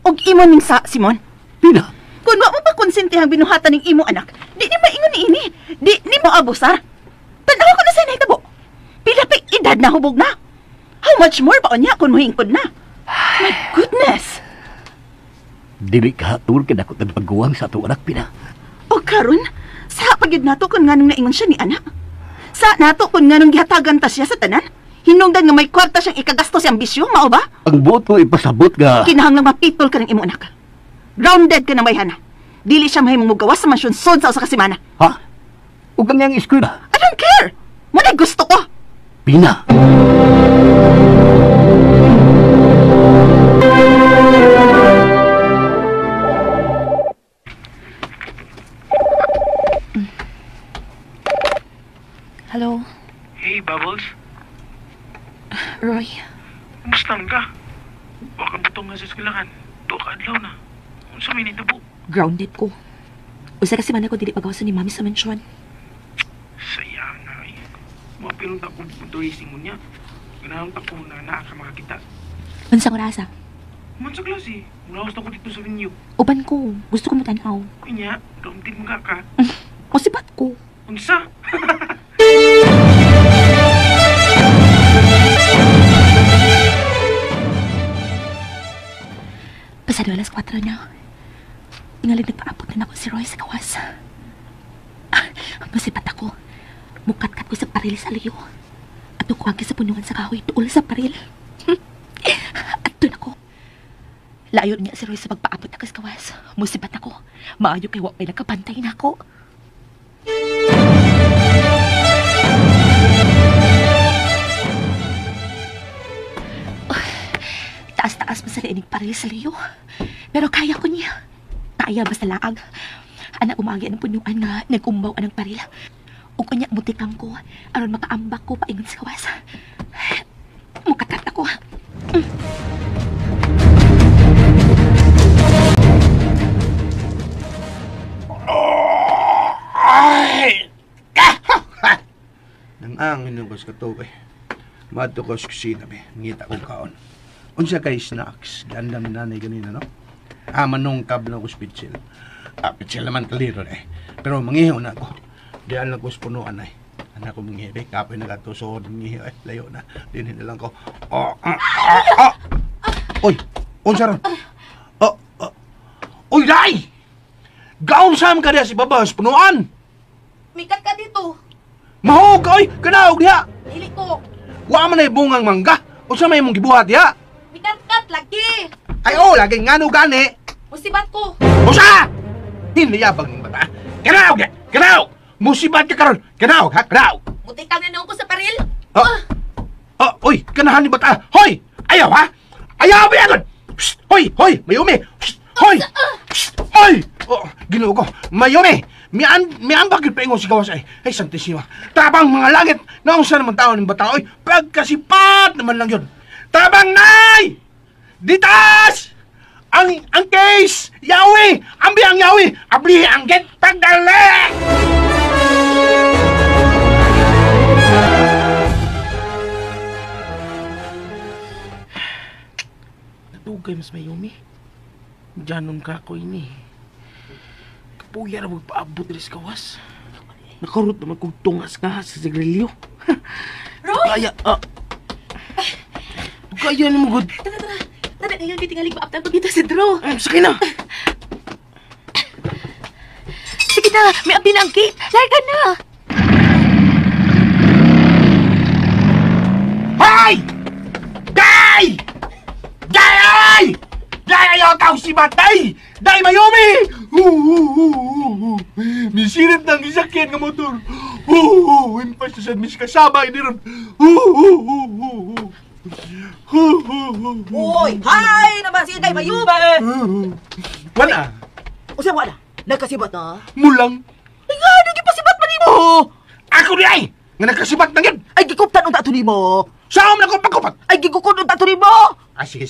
Og imo ning sa, Simon. Pina! Kung wa mo pa konsente ang binuhatan ng imo anak, di ni maingon ni ini. Di ni mo abusar. Tanawa ko na sa nahitabo. Pila pa'y edad na hubog na. How much more pa unya kung muhingkod na? My goodness! Dili ka hatol ka dako tagpagguwang sa atong anak, Pina. O karon, sa pagyud nato kung nganong naingon siya ni anak? Sa nato kung nganong gihatagan ta siya sa tanan? Hinungdan nga may kwarta siyang ikagasto siyang bisyo, mao ba? Ang buot mo ipasabot nga... Kinahanglang mapitol ka ng imo anak. Grounded ka ng bayhana. Dili siya mahimong mugawas sa mansyon sod sa usa ka semana. Ha? Ug ang iyang eskwela? I don't care! Muna gusto ko! Pina! Hello? Hey, Bubbles. Roy. Kumusta man ka? Wa ka butong nga sa eskwelahan. Duha ka adlaw na. Unsa may nitabo? Grounded ko. Usa kasi man ako dili pagawasan ni Mami sa mansyon. Sayang ay. Mapilong ta kong racing mo niya. Ganahan ta ko na naa ka makakita. Unsang orasa? Man sa klase. Mulaos na ko dito sa venue. Uban ko. Gusto ko mutanaw. Kanya, grounded mo ka. O sibat ko. Unsa? Pasado 4:00 na. Tingalig nagpaabot na ako si Roy sa kawas. Masipat ako. Mukat-kat ko sa paril sa liyo. At ukuwag sa punuan sa kahoy tuol sa paril. At doon ako. Layo niya si Roy sa pagpaabot ako sa kawas. Musibat ako. Maayo kay wa may nakapantay na ako. Taas-taas pa sa liinig paril sa liyo. Pero kaya ko niya. Kaya basta laag. Anak umagi ang punuan nga nag-umbaw anang paril. Ug unya mutikang ko aron makaambak ko paingon sa kawas. Mukatat ako. Ay! Nang-angin ko sa katuwa eh. Madto ko sa kusina be. Ngita kong kaon. Unsa kay snacks? Ganda ni nanay ganina, no? Ah, manungkab na ko sa pitsil. Ah, pitsil naman kaliro eh. Pero mangihaw na ako. Diyan lang ko sa punuan ay. Anak ko mangihaw eh. Kapoy nagatusod. Mangihaw eh. Layo na. Dinhin na lang ko. Oh, ah, ah, ah. Uy! Unsa ron? Oh, oh. Uy, day! Gaon saan ka diya si Baba sa punuan? Mikat ka dito. Mahog ka, oy! Kanaog diha! Dili ko. Wa man ay bungang mangga. Unsa may imong gibuhat diha? Mikat-kat lagi. Ay oh, lagi ngano gani. Musibat ko. Usa! Hinayabang ning bata. Kanaog diha! Kanaog! Musibat ka karon. Kanaog ha, kanaog. Mutikang na noon ko sa paril. Oh. Oh, oy, kanahan ni bata. Hoy! Ayaw ha? Ayaw ba? Psst, hoy, hoy, mayumi. Psst, hoy. Psst, hoy. Oh, Ginoo ko. Mayumi. Miambak yun paingon si gawas ay. Ay, santisima. Tabang mga langit. Naunsa naman tao ng bata, oy. Pagkasipat naman lang yun. Tabang nay! Ditas! Ang case! Yawi! Ambi ang yawi! Abli ang get pagdali! Natugay mas mayumi. Diyanon ka ko ini. Kapuya na magpaabot rin sa kawas. Nakarot naman kong tungas nga sa sigrilyo. Roy! Kaya, Kaya ni mo, good. Tara, tara. Tara, ngayon kitingalig maaptan ko dito si Drew. Ay, sakay na. Sige na, may abdi na ang gate. Larga na. Hoy! Day! Day! Day ayaw tao si Batay! Day mayumi! Misirit ng isakyan nga motor. Impas na sa mis kasabay ni ron. Uy, hay naman sige kay mayumi! Wala. Usa wala. Nagkasibat na? Mulang. Ay nga, nagipasibat man nimo. Ako di ay! Nga nagkasibat na yan! Ay, gikuptan unta to nimo. Saan mo na akong pagkupat? Ay, gikukod unta to nimo. Ah, sige.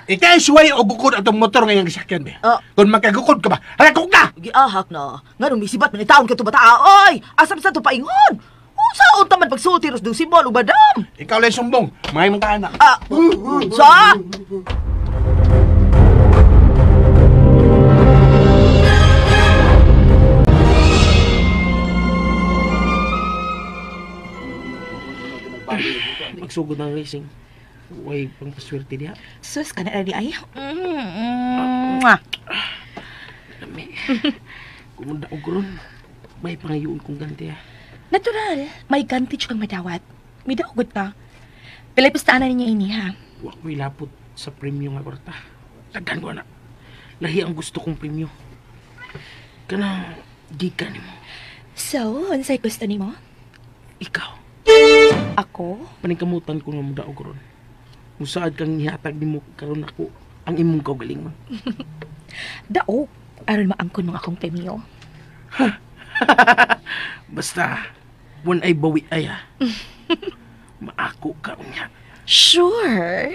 Ikay suway o gukod atong motor ngayong gisakyan, be. Kung magkagukod ka ba, halakog na! Giahak na. Nga nung misibat man taon ka to bata, oy! Asam sa to paingon? Unsa unta man pagsulti ros dung simbol ubadam? Ikaw lang sumbong. May mong kaanak. Ah, sa? Magsugod ng racing. Way pang paswerte diha. Sus, kana na di ay. Lami. Kumunda og ron. May pangayoon kong ganti ha. Natural, may ganti kang madawat. May daugod ka. Pilay pistaan na ninyo ini ha. Wa ko'y lapot sa premyo nga kwarta. Daghan ko na. Lahi ang gusto kong premyo. Kanang gikan nimo. So, unsay gusto nimo? Ikaw. Ako? Paningkamutan ko nga mudaog ron. Musaad kang ihatag nimo karon ako ang imong kaugalingon. Daog aron maangkon mo akong premyo. Basta wan ay bawi ay ha. Maako ka unya. Sure.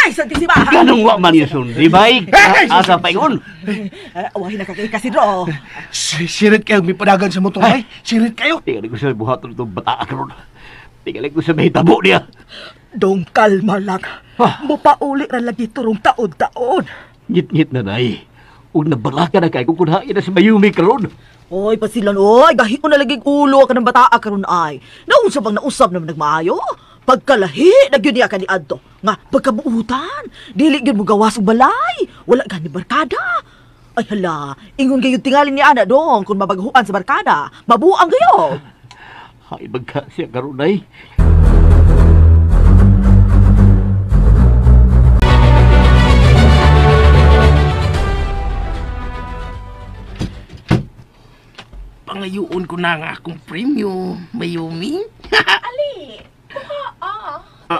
Ay, Santissima! Ganong wa man yung sundi, bay? Asa pa ingon? Wahin na kagay kasi do. Sirit kayo, may padagan sa motor, ay. Sirit kayo. Tingali ko sa buhaton itong bata karon. Tingali ko sa mahitabo niya. Dong kalma lang. Mupauli ra lagi turong taon-taon. Ngit-ngit na, nay. Ug nabalaka na kay kung kunhain na si Mayumi karon. Oy, pasilan, oy, gahi ko na lagi ulo ka ng bata karon ay. Nausap ang nausap naman nagmaayo. Pagkalahi, nagyun niya ka ni Adto. Nga, pagkabuutan, dili gyud mo gawas og balay. Wala gani barkada. Ay hala, ingon gayud tingali ni ana dong kung mabaghuan sa barkada. Mabuang gayo. Hay magka siya karon, nay. Pangayuon ko na nga akong premyo, Mayumi. Ali! Ah, Ah,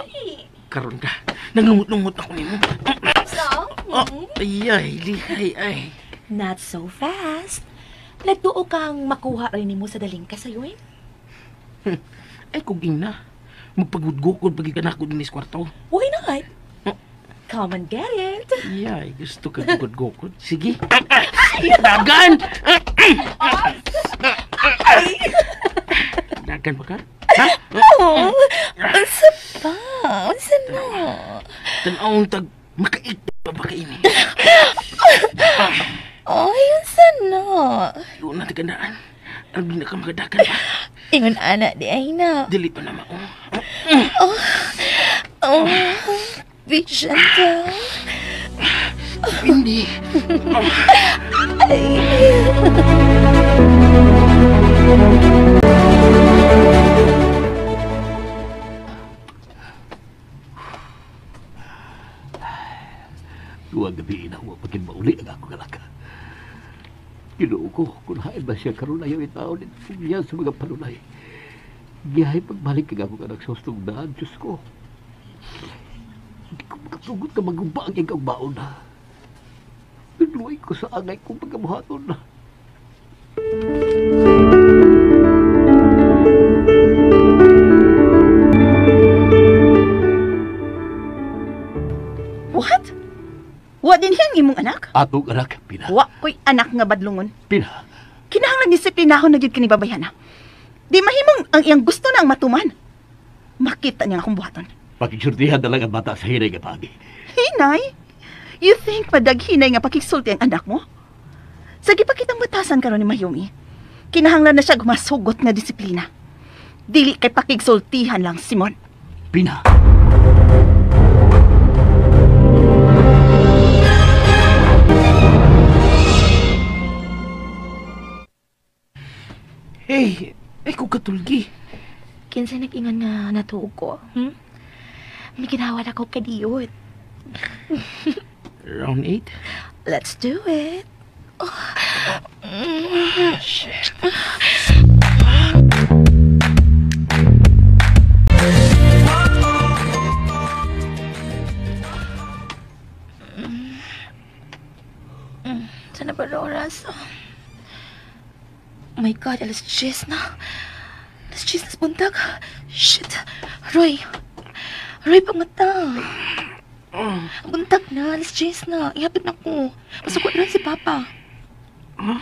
karon ka. Nangungut-nungut ako nimo. So? Oh, ay, ay, lihay, ay. Not so fast. Nagtuo kang makuha rin nimo sa daling ka sayo eh. Ay, kuging na. Magpagudgukod pag ikanako din sa kwarto. Why not? Come and get it. Yay, gusto ka gugod-gukod. Sige. Dagan! Dagan pa ka? Ha? Oh, unsa pa? Unsa na? Tanawang tag, makait pa ba ka ini? Ay, unsa na? Doon na tagandaan. Ano din na ka magadagan pa? Ingon ana di ay na. Dili pa na mao. Oh, oh, be gentle. Hindi. Ay. Duwa gabi na wa pagin mauli ang ako galaka. Ginoo ko, kung hain ba siya karon ayaw itaon niya sa mga panulay. Gihay pagbalik kag ako kanak sa hustong daan, Diyos ko. Hindi ko makatugot na magumba ang iyang kaugbaon na. Naluay ko sa angay kong pagkabuhaton na. What? Wa din hiyang imong anak? Atong anak, Pina. Wa ko'y anak nga badlongon. Pina. Kinahanglan disiplinahon na gyud kini babayhana. Di mahimong ang iyang gusto na ang matuman. Makita niya akong buhaton. Pakigsultihan na lang ang bata sa hinay nga pagi. Hinay? You think madaghinay nga pakigsulti ang anak mo? Sa gipakitang batasan karon ni Mayumi, kinahanglan na siya gumasugot nga disiplina. Dili kay pakigsultihan lang, Simon. Pina. Hey, ay kung katulgi. Kinsa nag-ingon nga natuog ko, May ginawa na ako kadiyot. Round 8? Let's do it. Oh. Shit. Sana ba oras? Oh my God, 10:00 na. 10:00 na sa buntag. Shit. Roy. Roy, pangata. Buntag na, 10:00 na. Ihapit na ko. Masuko na si Papa. Huh?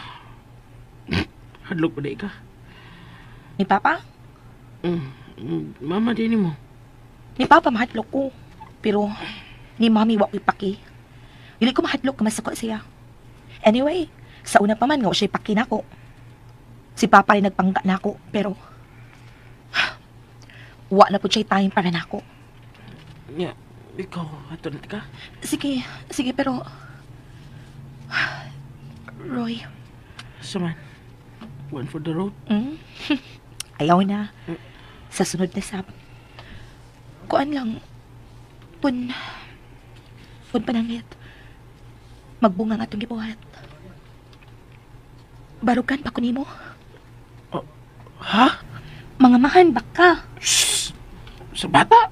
Hadlok pa di ka? Ni Papa? Mama din mo. Ni Papa mahadlok ko. Pero ni Mami wa ko'y paki. Dili ko mahadlok ka masuko siya. Anyway, Sa una pa man nga siya'y pakinako. Si Papa rin nagpangga nako, pero wa na po siya'y time para nako. Nya, ikaw, ato na ka? Sige, sige, pero Roy. Saman, one for the road? Mm? Ayaw na. Sa sunod na sab. Kuan lang, pun panangit. Magbunga nga itong gibuhat. Barugan pa ko nimo. Oh, ha? Mga mahan baka. Shhh! Sa bata?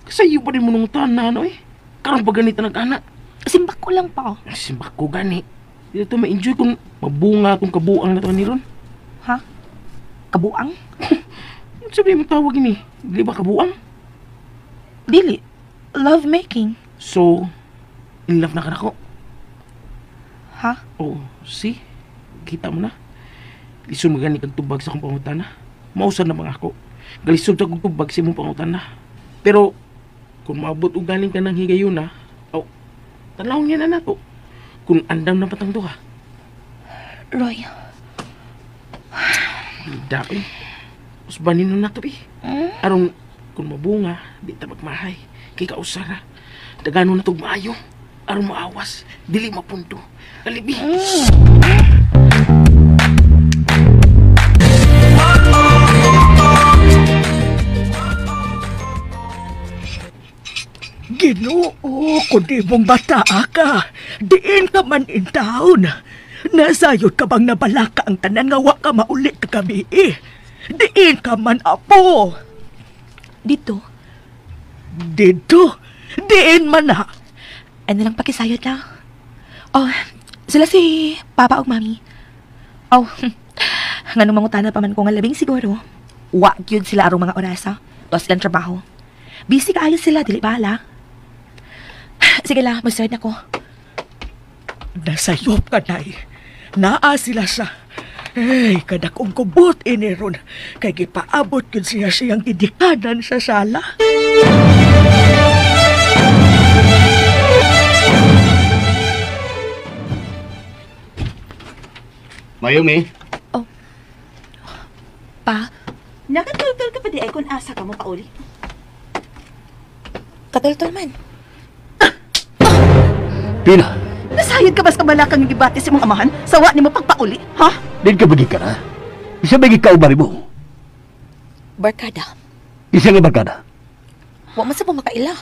Kasi iyo pa rin mo nung tanan, ano eh. Karong pa ganito nag-anak. Simbak ko lang pa. Simbak ko gani. Dito ma-enjoy kung mabunga akong kabuang na to ni Ron. Ha? Kabuang? Sabi mo tawag ini. Di ba kabuang? Dili. Love making. So, in love na ka nako? Ha? Oh, see? Kita mo na. Lisod magani kag tubag sa akong pangutana. Mausan na mga ako. Galisod sa akong tubag sa imong pangutana. Pero, kung maabot og galing ka ng higayon na, oh, tanaw niya na nato. Kung andam na patang duha. Roy. Lida eh. Usbanin na nato eh. Arong, kung mabunga, di ta magmahay. Kay kausara. Dagano na tog maayo. Arong maawas. Dili mapunto. Kalibi. Ginoo, kundi mong bata ka. Diin ka man in town. Nasayod ka bang nabalaka ang tanan nga wa ka mauli kagabi eh. Diin ka man, apo. Dito. Dito? Diin man na. Ano lang pakisayod lang. Oh, sila si Papa o Mami. Oh, nganong mangutana pa man ko nga labing siguro. Wa gyud sila arong mga orasa. Tos silang trabaho. Busy kaayo sila, dili bala. Sige la, mag-start na ko. Nasayop ka, nay. Naa sila sa... Ay, kadakong kubot iniron. Kay gipaabot yun siya siyang gidikanan sa sala. Mayumi? Oh. Pa? Nakatultol ka pa di ay kung asa ka mo pauli. Katultol man. Pina! Nasayod ka ba sa kabalakang gibati sa mong amahan? Sawa ni mo pagpauli, ha? Din ka bagig ka na? Isa bagig ka ubari mo? Barkada. Isa nga barkada? Wa man sa makaila.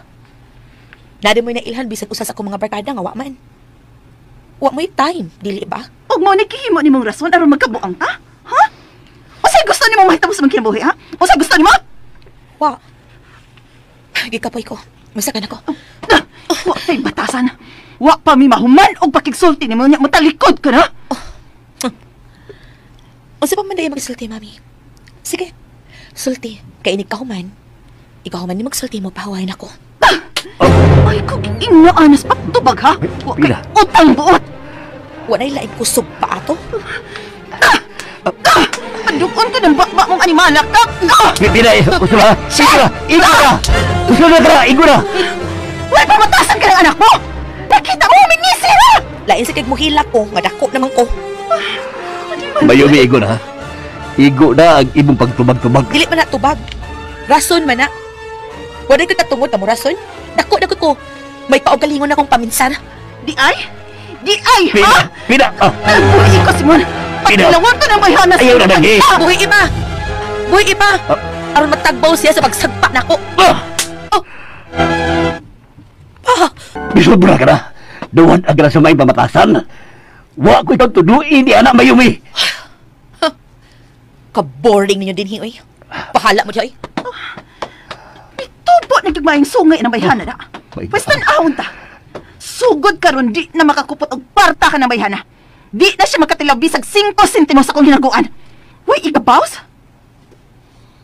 Nadi mo'y nailhan bisan usas ako mga barkada nga wa man. Wa mo'y time, dili ba? Og mo ni kihimo ni mong rason aron magkabuang ka? Ha? Unsay gusto nimo mahitabo sa mong kinabuhi, ha? Unsay gusto nimo? Wa. Gikapoy ko. Masakan ako. Wa kay batasan. Wa pa mi mahuman og pakigsulti nimo nya motalikod ka na. Unsa pa man day magsulti, mami? Sige. Sulti, kay inig ka human. Ikaw human ni magsulti mo pahawain ako. Ay, kung inaanas pa tubag ha? Wa kay utang buot. Wa nay laing kusog pa ato. Padukon ko ng bakba mong animala ka. Pina, gusto na. Pina, igo na. Gusto na ka, igo na. Way pamatasan ka ng anak mo. Nakita mo, humingisi ha! Lain sa kag muhilak ko, nga dako naman ko. Mayumi, igo na. Igo na ang imong pagtubag-tubag. Dili man na tubag. Rason man na. Wala ko tatungod na mo rason. Dako na ko. May paugalingon akong paminsan. Di ay? Di ay, ha? Pina! Buhi ko, Simon. Paglawan ko ng bayhana sa... Ayaw na nagi. Buhi iba! Buhi iba! Aron matagbaw siya sa pagsagpa nako. Oh! Ah! Bisobra ka na. Duwan ang sa may pamatasan. Wa ko itong tuduin ni anak Mayumi. Ka-boring ninyo din, oy. Bahala mo diya, oy. Itubo na gigmayang sungay ng bayhana na. Pwes tan-awon ta. Sugod karon di na makakupot og parta ka ng bayhana. Di na siya makatilaw bisag 5 sentimo sa akong hinaguan. Uy, igabaws?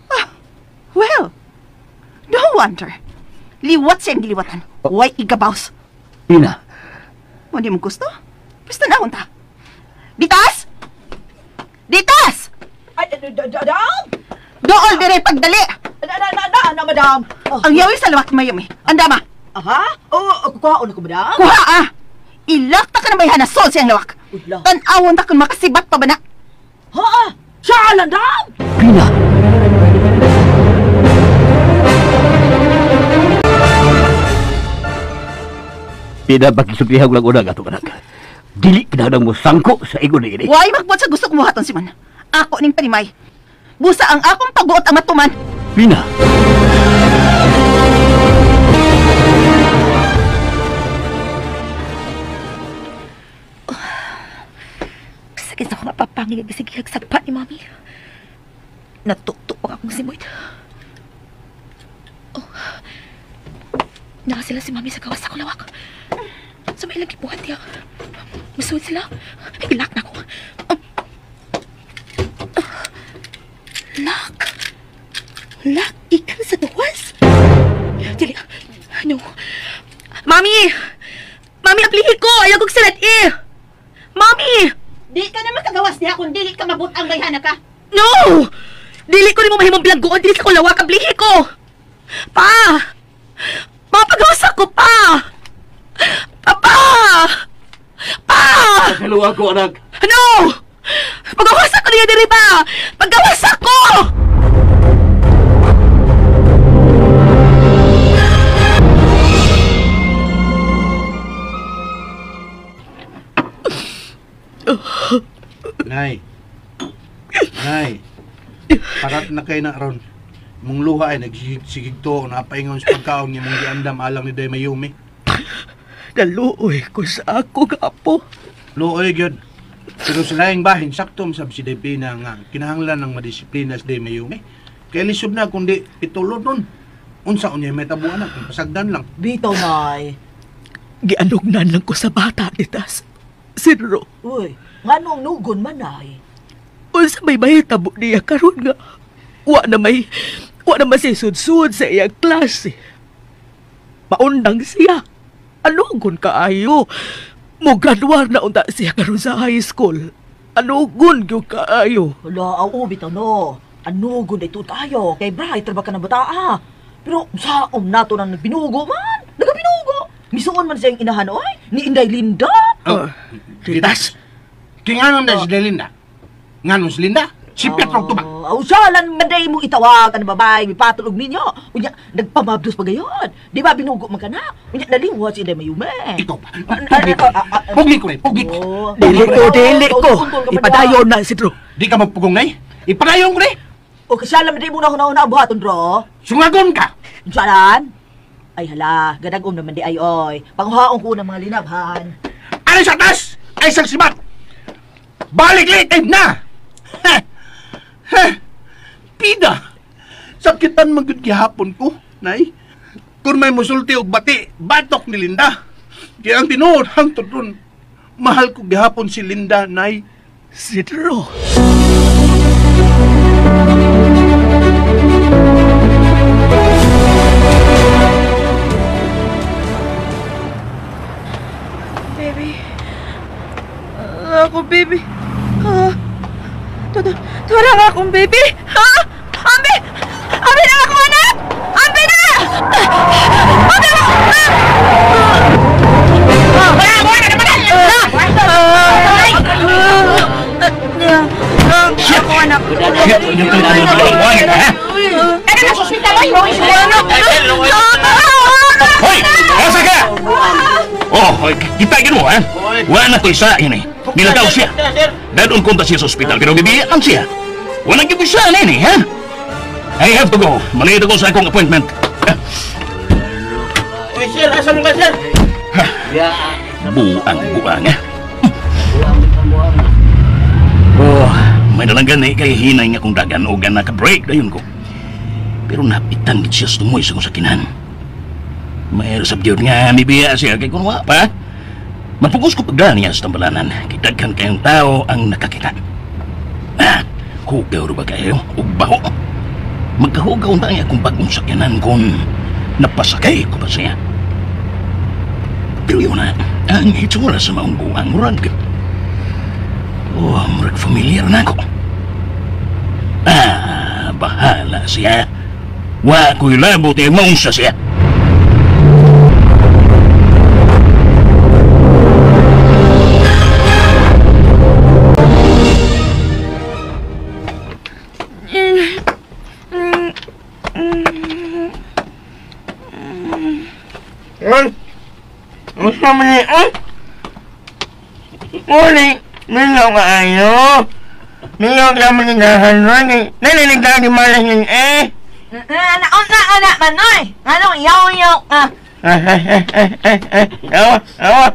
Ah, well, no wonder. Liwat siyang giliwatan. Uy, igabaws. Ina. Hindi mo gusto? Pwes tan-awon ta. Ditas! Ditas! Ay, madam! Dool dire pagdali! Na, madam! Ang yawi sa lawak Mayumi. Andama! Aha? Oo, kukuhaon ako, madam. Kuha ah! Ilakta ka ng bayhana, sol siyang lawak. Tan-awon ta kung makasibat pa ba na? Ha? Siya lang daw! Pina! Pina, pakisultihag lang unang atong anak. Dili kinahanglan mo sangko sa ingon ni ini. Why magbuot sa gusto kong buhaton, Simon? Ako ning panimay. Busa ang akong pagbuot ang matuman. Pina! Sakit sa akong mapapangig ang sigihag sagpa ni Mami. Natutok ang akong simoy. Oh. Naka sila si Mami sa gawas sa kulawak. Sa may ilang gibuhat niya. Musuod sila. Ay, lock na ko. Lock. Lock. Ikan sa gawas. Dili. No. Mami! Mami, aplihi ko! Ayaw kong salat eh! Mami! Di ka na makagawas niya kung dili ka mabut ang bayhana ka. No! Dili ko rin mo mahimong bilanggoon dili sa kulawak ang blihi ko! Pa! Papagawas ako, pa! Papa! Pa! Pagkaluwa ko, anak! No! Pagawas ako niya diri pa! Pagawas ako! Nay. Nay. Parat na kayo na ron. Mong luha ay nagsigig to, napaingon sa pagkaon niya mong giandam alang ni Day Mayumi. Naluoy ko sa ako, gapo. Luoy, gyud. Pero sa laing bahin, sakto sab si Day Pina nga kinahanglan ng madisiplina si Day Mayumi. Kaya lisod na kundi pitulod nun. Unsa unya may tabuan na, kung pasagdan lang. Bitaw, Nay. Gianugnan lang ko sa bata ni Tas. Sidro. Uy, nganong nugon man, Nay? Unsa may mahitabo niya karon nga wa na may masisud-sud sa iyang klase. Maundang siya. Anugon kaayo. Mo-graduar na unta siya karon sa high school. Anugon gyud kaayo. Hala, aw bitaw no. Anugon dito tayo kay bright ra ba ka na bata ah. Pero saom nato nang nagbinugo man. Nagabinugo. Misuon man siyang inahan oy ni Inday Linda. Oh, Ditas. Kinganon na si Linda. Nganon si Linda? Si Petro Tubang. Aw, salan man day mo itawag ang babae, mipatulog ninyo. Unya, nagpamabdos pa gayon. Di ba binugo man ka na? Unya, naliwa si Inday Mayume. Ikaw pa. Pugli ko rin, pugli ko. Dili ko, Ipadayon na, Sidro. Di ka magpugong, nay. Ipadayon ko rin. O, kasyalan man day mo na huna-huna ang buhaton, bro. Sungagon ka. Salan? Ay, hala, gadagom naman di ay, oy. Panghaong ko ng mga linabhan. Ano sa tas? Ay, isang sibat. Balik litin na! Heh! Heh! Pida! Sakitan man gyud gihapon ko, nay. Kung may musulti og bati, batok ni Linda. Kaya ang tinuod hangtod ron, mahal ko gihapon si Linda, nay. Sidro! Baby. Ako, baby. Tura nga akong baby! Ha? Ambi! Ambi na ako, anak! Ambi na! Ambi na! Ako, anak! Hoy! Asa ka? Oh, kita gino, ha? Wala na to isa, ini. Nilagaw siya. Dadon konta siya sa ospital, pero bibiya lang siya. Walang gyud siya nini, ha? I have to go. Malito ko sa akong appointment. Oy, sir, asa mo ka, sir? Buang-buang, ha? Oh, may nalang gani kay hinay nga kong dagan o gana ka-break dayon ko. Pero napitan gid siya sa tumoy sa kong sakinan. May sab gyud nga mibiya siya kay kun wa pa. Mapugos ko pagdaan niya sa tambalanan. Kitaghan kayong tao ang nakakita. Ah, hugaw ba kayo? O baho? Magkahugaw na ang akong bagong sakyanan kung napasakay ko ba siya. Pero yun na, ang hitsura sa maong buwang murag. Oh, murag familiar na ako. Ah, bahala siya. Wa ko'y labot ay maunsa siya. Gusto mo niya, oh! Uli, mingaw ka ayo. Mingaw ka mo ninahan ron eh. Nalilig ka di malas yun eh. Anak, Manoy! Anong yaw-yaw ka? Awa, awa.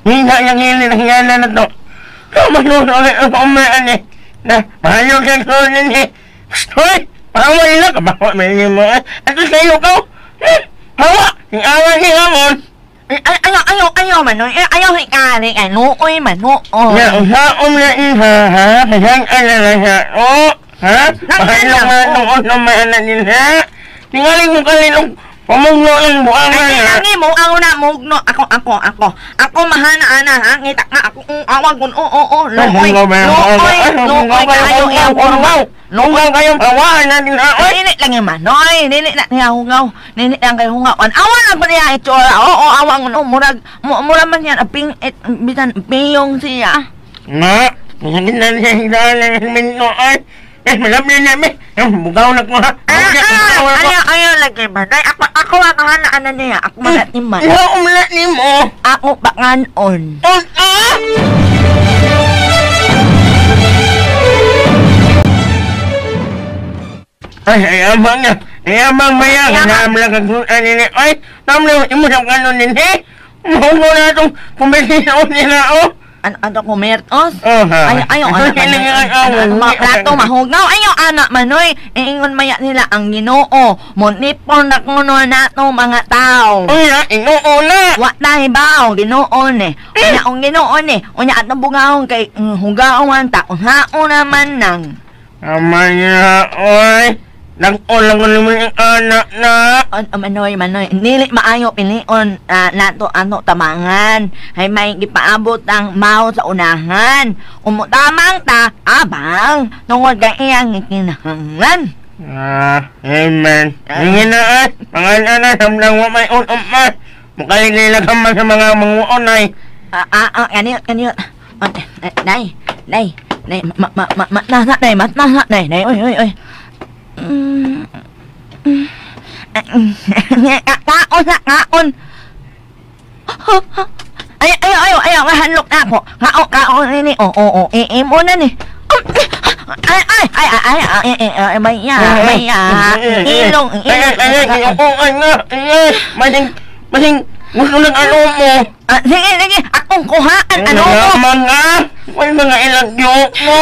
Minga yung hili ng hiyala na to. Kamaluto ulit ang umaan eh. Na, mahayo ka ko eh. Hoy! Pahawa nila ka, bako may mo eh. Ato sa'yo ko. Hawa! Ang awa ni Ramon. Ayaw, ayaw, Manoy. Ayaw, hikari ka. Nuoy, manuoy. Na, usaom na iha, ha? Kasang alala siya. O, ha? Pahayo nga itong usamaan na nila. Tingaling mo kalilong pamugno ng buwangan, Ay, ha? lagi mo, ako na, mugno. Ako. Ako, mahana, ana, ha? Ngita ka, ako, awag ko, oo, luoy. Luoy, luoy, kayo, Luoy, luoy, kayo, hawaan natin, ha? Oy! Dili lang yung Manoy, dili na niya hungaw, dili lang kayo hungaw. An awa lang pa niya itsura, oo, awang no, murag, mura man yan, aping, et, bisan, piyong siya. Nga, masakit na siya higaan ng minto, ay. Eh, malapit na, eh. Bugaw na ko, ha? Ayaw, ayaw lagi, Manoy. Ako ang hanaan niya, ako malatiman. Ikaw umlat ni mo. Ako panganon. Ah! Ay, ay, amang na. Ay, amang maya. Namla kagsutan nila. Ay, namla, imo sa kanon nila. Mahugo na itong kumbensyon nila, oh. Ano, kumertos? Oh, ha. Ay, ayaw, anak, Manoy. Plato, mahugaw. Ayaw, anak, Manoy. Iingon maya nila ang Ginoo. Munipon na kuno na to mga tao. Uy, na, Ginoo na. Wa na, hibaw, Ginoo ni. Unya, ang Ginoo ni. Unya, atong bugaon kay hugawan ta. Unhaon naman nang. Amaya, oy. Nag-on lang ko naman ang anak na. Manoy, Manoy. Dili maayo pilion nato ano tamangan. Hay may gipaabot ang mao sa unahan. Umutamang ta, abang. Tungod kay iyang gikinahanglan. Ah, amen. Hindi na eh. Mga anak, samlang wa may unom ma. Mukhang man sa mga manguonay. Kaniyot, kaniyot. Nay, nay, nay, ma, ma, ma, ma, na, nay, ma, na, nay, nay, oy, oy, oy. Kaon na, kaon. Ay, ay, ay, ay, mahanlok na ako. Kaon, kaon, ini, oo, imo na ni. Ay, ay, ay, ay, ay, ay, maya, maya, ilong, ilong. Ay, ay, ay, ay, ay, masing, masing, gusto ng ano mo. Sige, sige, akong kuhaan, ano mo. Mga, may mga ilang joke mo.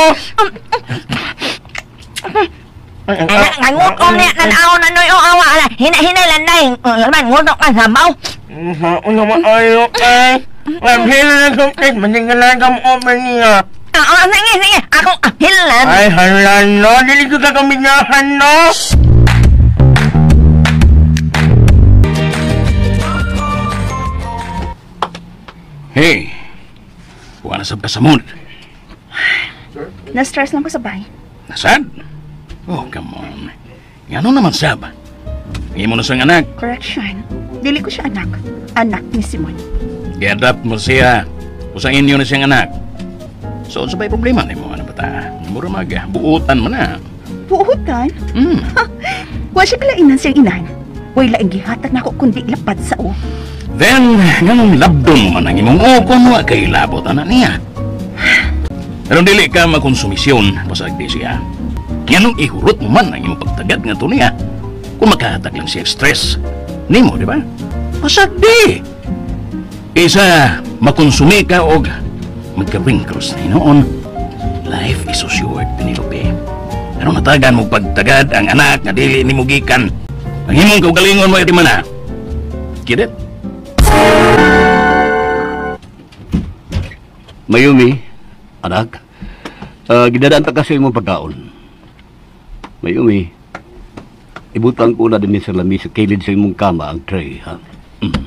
Ay, ngutom niya, nanaw na noy, o awa, ala, hina-hinay lang na, man, ngutok ka sa maw. Ano mo, ayo, ay, hila na sumtit, maningalan ka mo open niya. Oo, sige, sige, akong hilan. Ay, halan, no, dili ko ka kaminyahan, no. Hey, wala sab ka sa mood. Na-stress lang ko sa bahay. Nasad? Oh, come on. Ngano naman sab? Imo na siyang anak. Correction. Dili ko siya anak. Anak ni Simon. Gi-adopt mo siya. Usang inyo na siyang anak. So, sa ba'y problema ni mo, ano ba ta? Mura mag, buutan mo na. Buutan? Mm. Wa siya kalainan siyang inahan. Way laing gihatag na ako kundi lapad sa o. Then, nganong labdon mo man ang imong o kung wa kay labot anak niya. Pero dili ka makonsumisyon, pasag di siya. Nganong ihurot mo man ang imong pagtagad nga to niya. Kung makahatag lang siya stress, nimo, di ba? Pasag di! Isa, makonsumi ka og magka-wrinkles na hinoon. Life is so short, Penelope. Ano natagan mo pagtagad ang anak nga dili ni mo gikan? Ang imong kaugalingon mo iti man na. Get it? Mayumi, anak, gidadaan ta kasi imong pagkaon. Mayumi, ibutang ko na din sa lamis sa kilid sa imong kama ang tray, ha? Mm.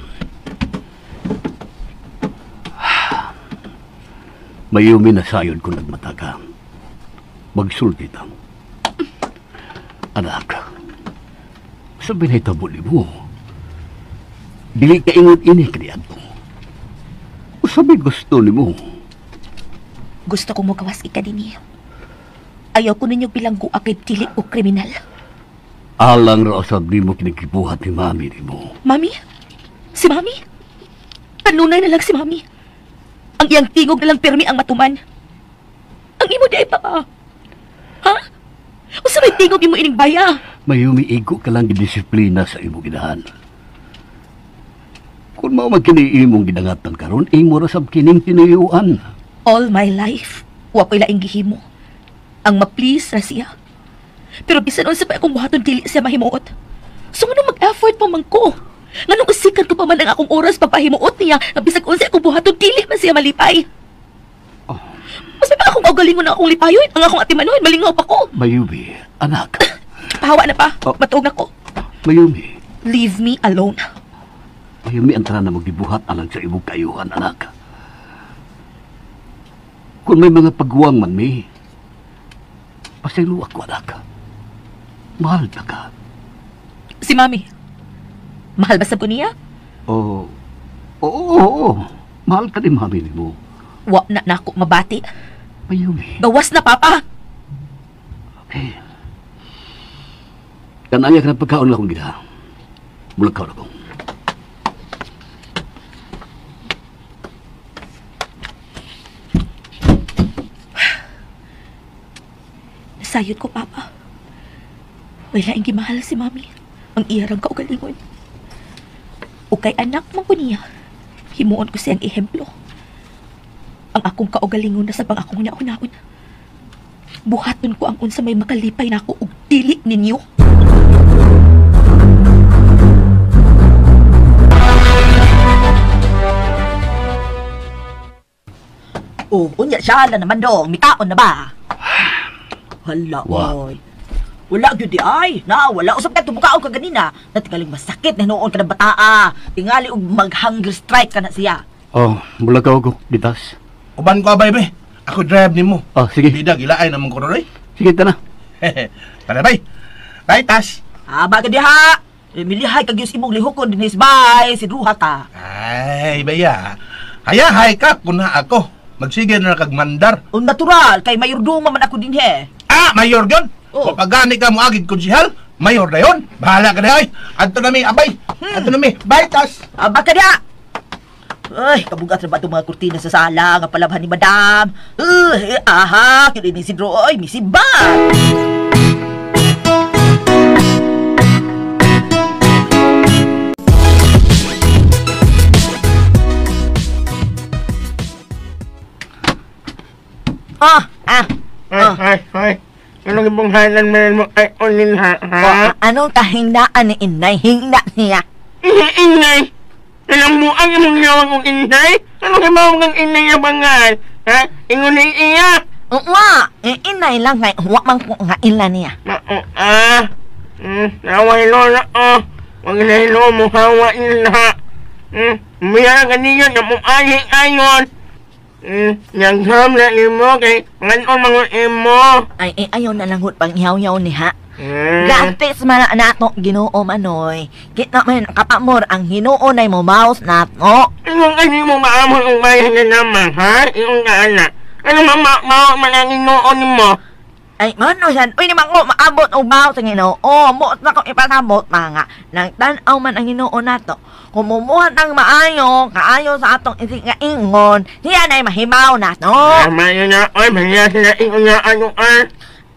Mayumi, nasayod ko nagmata ka. Magsulti ta. Anak, sa binahitabo ni mo, dili ka ingon ini kaniadto. Sabi gusto ni mo. Gusto kong magawas ika din. Ayaw ko ninyo bilanggo kay dili o kriminal. Alang ra usab nimo kinikibuhat ni mami nimo. Mami? Si Mami? Kanunay na lang si Mami. Ang iyang tingog na lang pirmi ang matuman. Ang imo di ay papa. Ha? Unsa may tingog imo ining baya? Mayumi, igo ka lang gidisiplina sa imong ginahan. Kung mao man kini imong gidangatan karon, imo ra sab kining tinuyuan. All my life, wa ko'y laing gihimo. Ang ma-please ra siya. Pero bisan unsa pa akong buhaton dili siya mahimuot. So nganong mag-effort pa man ko? Nganong usikan ko pa man ang akong oras papahimuot niya nga bisag unsa akong buhaton dili man siya malipay. Oh. Mas may pa akong kaugalingon ang akong lipayon, ang akong atimanon, malingaw pa ko. Mayumi, anak. Pahawa na pa. Oh. Matuog na ko. Mayumi. Leave me alone. Mayumi, ang tanan na magdibuhat alang sa imong kaayuhan, anak. Kung may mga pagguwang man mi, pasaylo ako, anak. Mahal na ka. Si Mami. Mahal ba sa ko niya? Oo. Oo. Mahal ka ni Mami nimo. Wa na nako mabati. Mayumi. Gawas na, Papa. Okay. Kanaya ka na pagkaon lang akong gina. Mulakaw na akong. Nasayod ko, Papa. Wala ang gimahal si Mami. Ang iyarang kaugalingon. O kay anak man ko niya, himuon ko siyang ehemplo. Ang akong kaugalingon na sa pang akong nauna-una. Buhaton ko ang unsa may makalipay na ako og dili ninyo. Oh, unya siya na naman dong. Mikaon na ba? Hala, Wa. oy. Wala gyud di ay. Na, wala usab ka tumukaon ka ganina. Natigaling masakit na hinuon ka ng bataa. Tingali og mag-hunger strike ka na siya. Oh, mulakaw ko, ditas. Uban ko abay, be. Ako drive nimo. Oh, sige. Bida gilaay namang ko ron, Sige, tana. Tara, bay. Bay, tas. Aba ka diha. Milihay kag gyud imong lihokon dinhi bay, sidruha ka. Ay, baya. Hayahay ka kuna ako. Magsige na kag mandar. Un natural kay mayordoma man ako dinhi. Ah, mayor gyud. Oh. Oh. Pagani ka mo agid konsihal, mayor na yon. Bahala ka na ay. Adto na mi, abay. Adto na mi. Bye, tas. Aba ka diha. Ay, kabugat na ba itong mga kurtina sa sala nga palabhan ni madam? Ay, aha, kini ni Sidro, ay, misiba! Ah, ah. Ay, ay, ay. Anong ibang halan man mo ay onin ha, ha? Oh, anong kahindaan ni Inay? Hingda niya. Inay! Alam mo ang imong yawang kong inay? Anong himaw kang inay abangan? Ha? Ingon ni iya! Wa, inay lang kay wa man ko nga ila niya. Mao ah. Naway lola oh. Wag na hilo mo hawa nila. Miya ganiyon na mo ayi ayon. Nagham na imo kay ngan-on mga imo. Ay, ayaw na lang hud pang ihaw-ihaw ni ha. Gratis man na nato Ginoo manoy. Kita man kapamor ang Ginoo nay mo mouse nato. Ingon ani mo maamon ang bayan na naman, ha? Ingon ka ana. Ano ma man ang Ginoo nimo? Ay, mano yan. Uy, ni ko maabot og mouse ang Ginoo. Mo na ko ipasabot mga. Nang tan-aw man ang Ginoo nato. Kung mumuhat ang maayo, kaayo sa atong isig nga ingon, siya nay mahimaw nato. Tama yun na, oy, mahiya sila ingon na ano ay.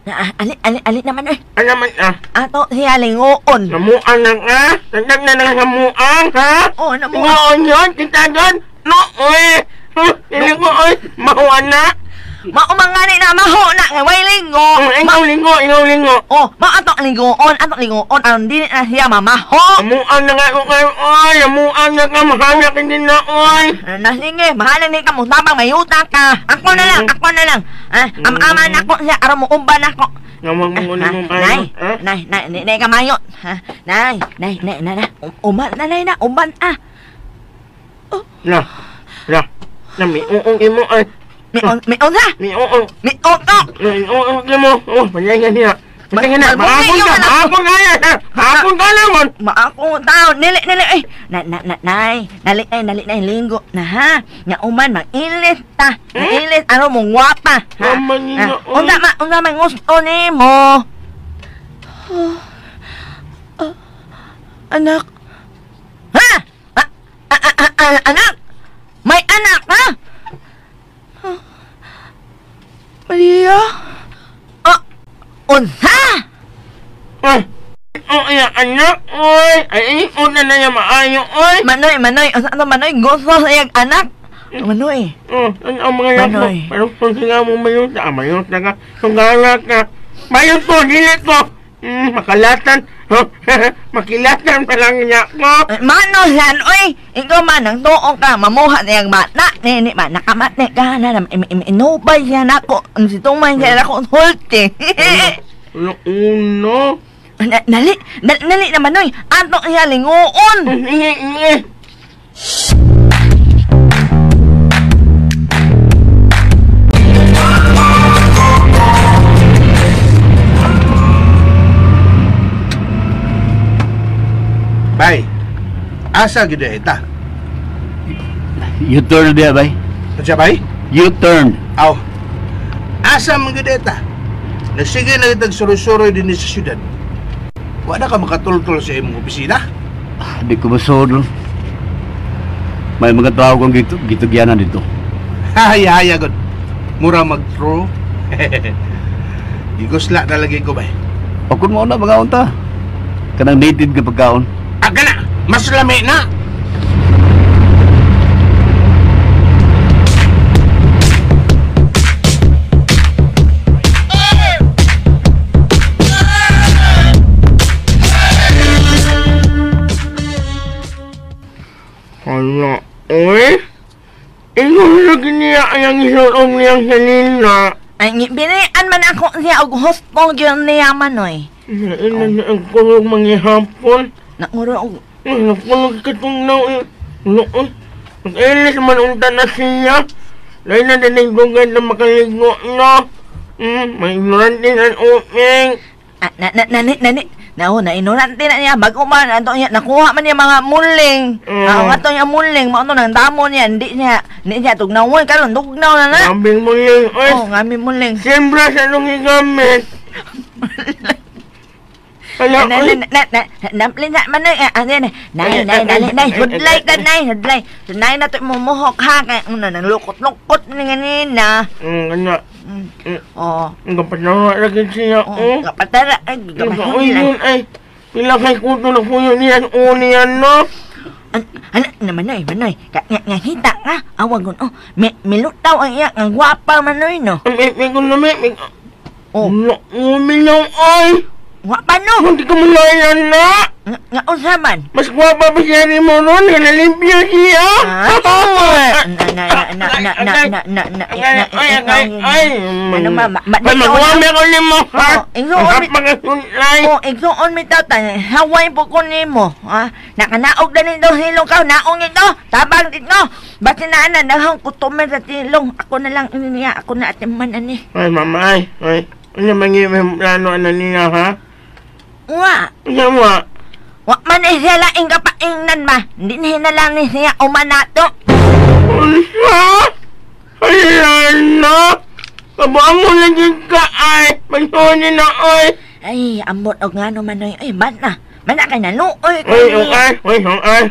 Na, ali, ali, ali naman eh. Ano man ah? Ato siya lingoon. Namuan na ka? Nagdag na lang namuan, ha? Oo, namuan. Lingoon yun, kita doon. No, oy. Dili ko, oy. Mahuan na. Maumangani na, maho na, nga way lingo. Ikaw lingo, ikaw lingo. Oh, ma ato lingoon, ato lingoon, aron dili na siya mamaho. Namuan na nga ko kayo, oy. Namuan na ka, mahanap hindi na, oy. Nasige, mahalan ni ka mo, tabang may utang ka. Ako na lang, ako na lang. Ah, ama-ama na ako siya, aron mo umban ako. Nawang mo na mo Nay, nay, nay, nay, nay, kamayo. Ha, nay, nay, nay, nay, nay, uman na, nay, na, uman, ah. La, la, na, may uong imo, ay. May on ha? May uong. May on, oh! May uong imo. Oh, palaya niya. Palaya na, maapon ka, maapon ka na, maapon ka na, mon. Maapon tao, nili, nili, ay. Na, na, na, nay, nali, ay, nali, nay, linggo na, ha? Nga uman, mag-ilis ta. Mag-ilis, ano mong wapa, ha? Unsa ma, unsa man gusto nimo? Anak. Ha? Anak! May anak ha? Maria? Unsa? Oh, iya, anak, oy. Ay, una na niya maayo, oy. Manoy, Manoy, unsa to Manoy? Gusto sa iyang anak? Manoy. Oh, ang mga anak mo. Pero kung sila mo mayuta, mayuta ka. Sugala ka. Mayot ko, dili ko. Makalatan. Makilatan pa lang niya ko. Mano yan, oy. Ikaw man, ang tuong ka, mamuha niyang bata. Nini ba, nakamatne ka na. Inubay siya na ako. Si Tumay siya na ako. Hulti. Uno. Nali, nali naman, oy. Ato niya linguon. Bay, asa gid ita? U-turn dia, bay. Unsa bay? U-turn. Aw. Asa man gid ita? Nagsige na kitag suroy-suroy dinhi sa syudad. Wa na ka makatultol sa imong opisina? Di ko masod. May mga tao kong gitugyanan dito. Haya, haya god. Mura mag-throw. Gigusla na lagi ko, bay. O kung mauna mga unta. Kanang native nga pagkaon. Aga na! Mas lami na! Hala, oy! Ikaw lagi niya ang isuom niyang salina. Ay, binian man ako siya og husto gyud niya manoy. Ina na ang kulog manghihapon. Nauro og nakulog katong naw. Noon. Mag-ilis man unta na siya. Lain na dinigugad na makaligo na. May ignorante na uping. Nani, nani. Nao, na ignorante na niya. Bago man, ato niya, nakuha man niya mga muling. Ato niya muling. Mao to nang damo niya. Hindi niya tugnawan. Karon tugnaw na na. Ngambing muling. Oo, ngambing muling. Siyempre sa nung higamit. Nay, manoy, nay, nay, nay, nay, hudlay ka, nay, hudlay. Nay na to mumuhok ha, kay una nang lukot-lukot ni ganina. Ano? Oo. Kapatara lagi siya, oh. Kapatara, ay, kapatara. Ay, pila kay kuto na kuyo niyan, o niyan, no? Ano, manoy, manoy, ngahita ka, awag ko, oh, milutaw ang iya, ang gwapa, manoy, no? May, oh. Umilaw, ay! Gwapa no! Hindi ka malayan na! Nga unsa man? Mas gwapa pa siya ni mo ron, nalimpyo siya! Na na na na na na na ay ay ay! Ano ma? Ay magwami ko ni mo ha? Oh, igsuon mi tata, haway po ko ni mo. Nakanaog na nito silong ka, naong ito, tabang dito. Basta na na, nahang kutumer sa silong. Ako na lang niya, ako na atiman ani. Ay mama ay, ay. Ano man yung plano ano niya ha? Wa. Wa. Wa man eh siya laing kapaingnan ma. Hindi na hinalang ni siya umanato. Unsa? Ay, na. Kabuang mo na din ka ay. Magsuni na ay. Ay, ambot og nga no manoy. Ay, man na. Man na kay naluoy. Ay, okay. Ay, okay.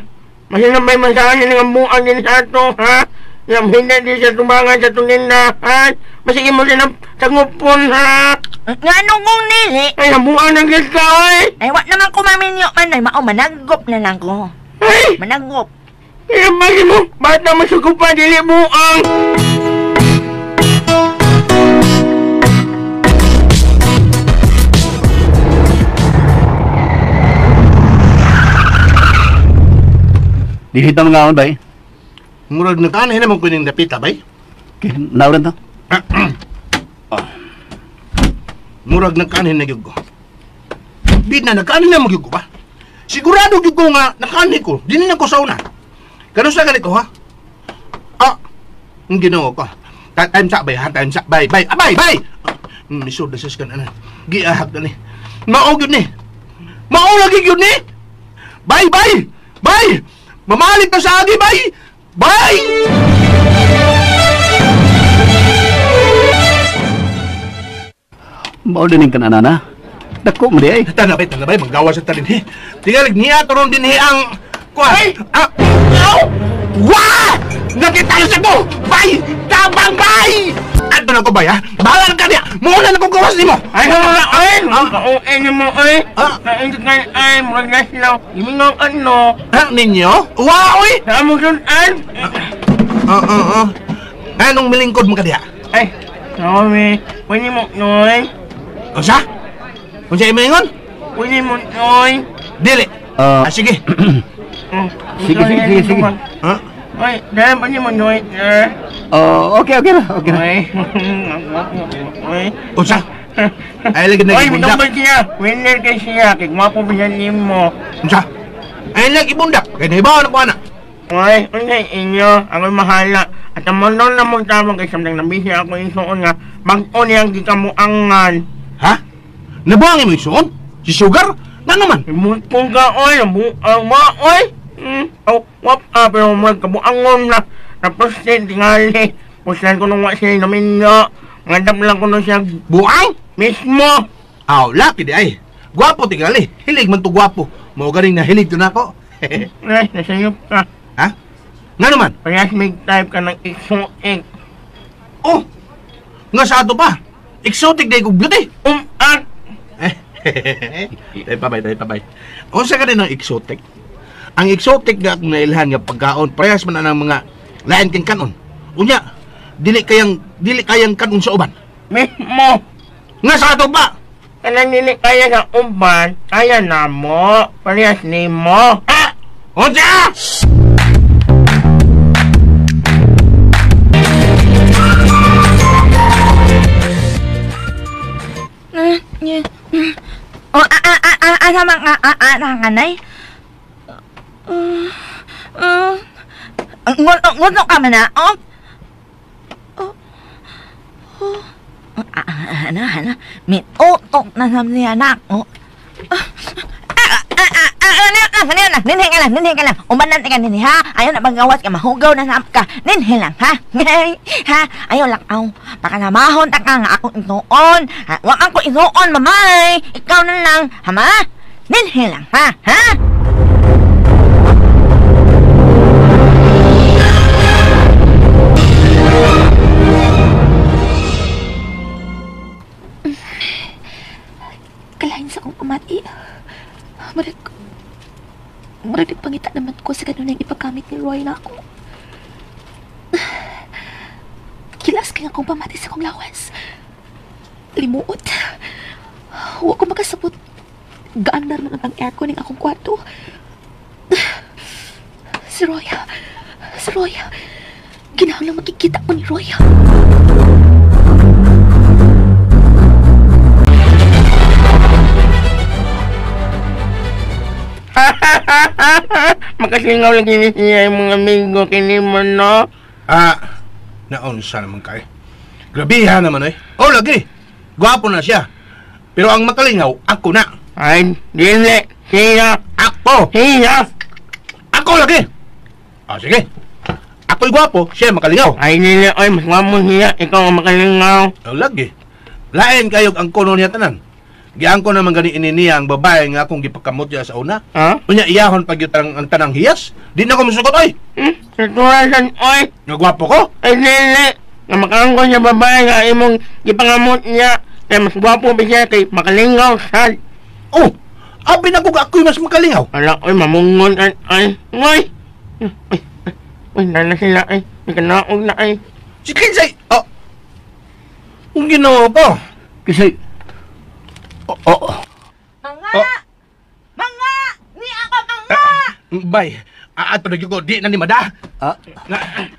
Mahinabay man sa akin ang buang din sa ato, ha? Yung hindi di siya tumangan sa tunindahan. Masige mo siya ng tangupon, ha? Nga anong kong nili? Ay, nabuang ng git ka, ay! Ay, wak naman ko maminyo man, ay. Mao, managgop na lang ko. Ay! Managgop. Kaya bagi mo, bata masugupan, dili buang! Dili ta mga bay. Murag nagkaanay naman ko ning dapita, bay. Okay, nauran ta. Murag nagkaanay na gyud ko. Bid na nagkaanay na magyud ko ba? Sigurado gyud ko nga nakaanay ko. Dili na ko sa una. Kano sa ganito ha? Ah, ang Ginoo ko. Time sa bay, ha? Time sa bay, bay. Ah, bay, bay. Misod na sa kan ana. Giahag na ni. Mao gyud ni. Mao lagi gyud ni. Bay, bay. Bay. Mamalik na sa agi, bay. Bay! Mao din ang kananana. Dako mo di ay. Tanabay, tanabay, maggawa sa talin. Tingalig niya turon din ang kuan. Ay! Ah! Aw! Wah! Nakita na siya ko! Bay! Tabang bay! Ato na ko bay ha? Bahala na ka niya! Muna na kong gawas nimo! Ay, wala ay! Kauin mo ay! Naindig na ay! Murag na sila! Iminong ano! Ha? Ninyo? Wah, oy! Sa among sudan! Oo. Anong milingkod mo ka diha? Ay, sorry. Pwede mo, Noy. Unsa? Unsa imingon? Pwede mo, Noy. Dili. Sige. Sige. Ha? Ay, dahil pwede mo, Noy. Okay na. Okay na. Ay. Unsa? Ay, lagi Ay, nagibundak. mitambal siya. Winner kay siya. Kay gwapo ba siya nimo? Unsa? Ay, lagi ibundak. Kay nahibaw na ko ana. Ay, unsa inyo? Ako'y mahala. At ang monon na mong tawag kay samtang nabisi ako isuon nga bag-o niyang gikamuangan. Ha? Nabuang imo isuon? Si Sugar? Nga naman? Kung ka, oy, nabuang mo, oy. Oh, wap, pero magkabuangon na. Tapos din, tingali. Puslan ko nung wa siya naminyo. Ngadap lang ko nung siya. Buang? Mismo. Aw, laki di ay. Gwapo tingali. Hilig man to gwapo. Mao ganing nahilig to nako. Ay, nasayop ka. Ha? Nga naman? Parehas may type ka ng exotic. Oh! Nga sa ato pa. Exotic day kong beauty. Umat! Tayo pabay. Unsa ka din ang exotic? Ang exotic nga akong nailhan nga pagkaon, parehas man ang mga lain kang kanon. Unya, dili kayang kanon sa uban. Mismo. Nga sa ato pa. Kanang dili kaya sa uban, kaya na mo. Parehas nimo. Ah! Unsa? Oh, asa man kanay? Nguno ka man na, oh. Ano, may utok na sa niya anak, oh. Ninhe ka lang. Umanan ka ninhe, ha? Ayaw na paggawas ka, mahugaw na sa ka. Ninhe lang, ha? Ha? Ayaw lang, aw. Baka namahon ta ka nga akong isuon. Huwag ako isuon, mamay. Ikaw na lang, ha, ma? Ninhe lang, ha? Ha? Kalahin sa akong pamati. Murag nagpangita naman ko sa kanunang ipagamit ni Roy na ako. Kilas kaya akong pamati sa akong lawas. Limuot. Huwag ko makasabot. Gaandar man ang aircon ng akong kwarto. Si Roy. Si Roy. Ginahang lang makikita ko ni Roy. Makasingaw lang kini siya yung mga amigo kini mo, no? Ah, naunsa naman kay. Grabihan naman, eh. Oh, lagi. Gwapo na siya. Pero ang makalingaw, ako na. Ay, dili. Siya. Ako. Siya. Ako lagi. Ah, sige. Ako'y gwapo, siya makalingaw. Ay, dili. Ay, mas gwapo siya. Ikaw ang makalingaw. Oh, lagi. Lain kayo ang kuno niya tanan. Giangko naman gani ini niya ang babae nga akong gipakamot niya sa una. Ha? Unya iyahon pag ang tanang hiyas. Di na ko musugot oy. Naturasan oy. Nga gwapo ko? Ay dili. Nga makaangko siya babae nga imong gipangamot niya. Kay mas gwapo ba siya kay makalingaw sad. Oh, abi na ko ako'y mas makalingaw. Ala oy mamungon ay ay. Oy. Uy, nana sila ay. May kanaog na ay. Si Kinsay. Oh. Kung ginawa ko. Kasi oh. Mga! Mga! Ni ako mga! Bay, ato na ko di na ni Mada.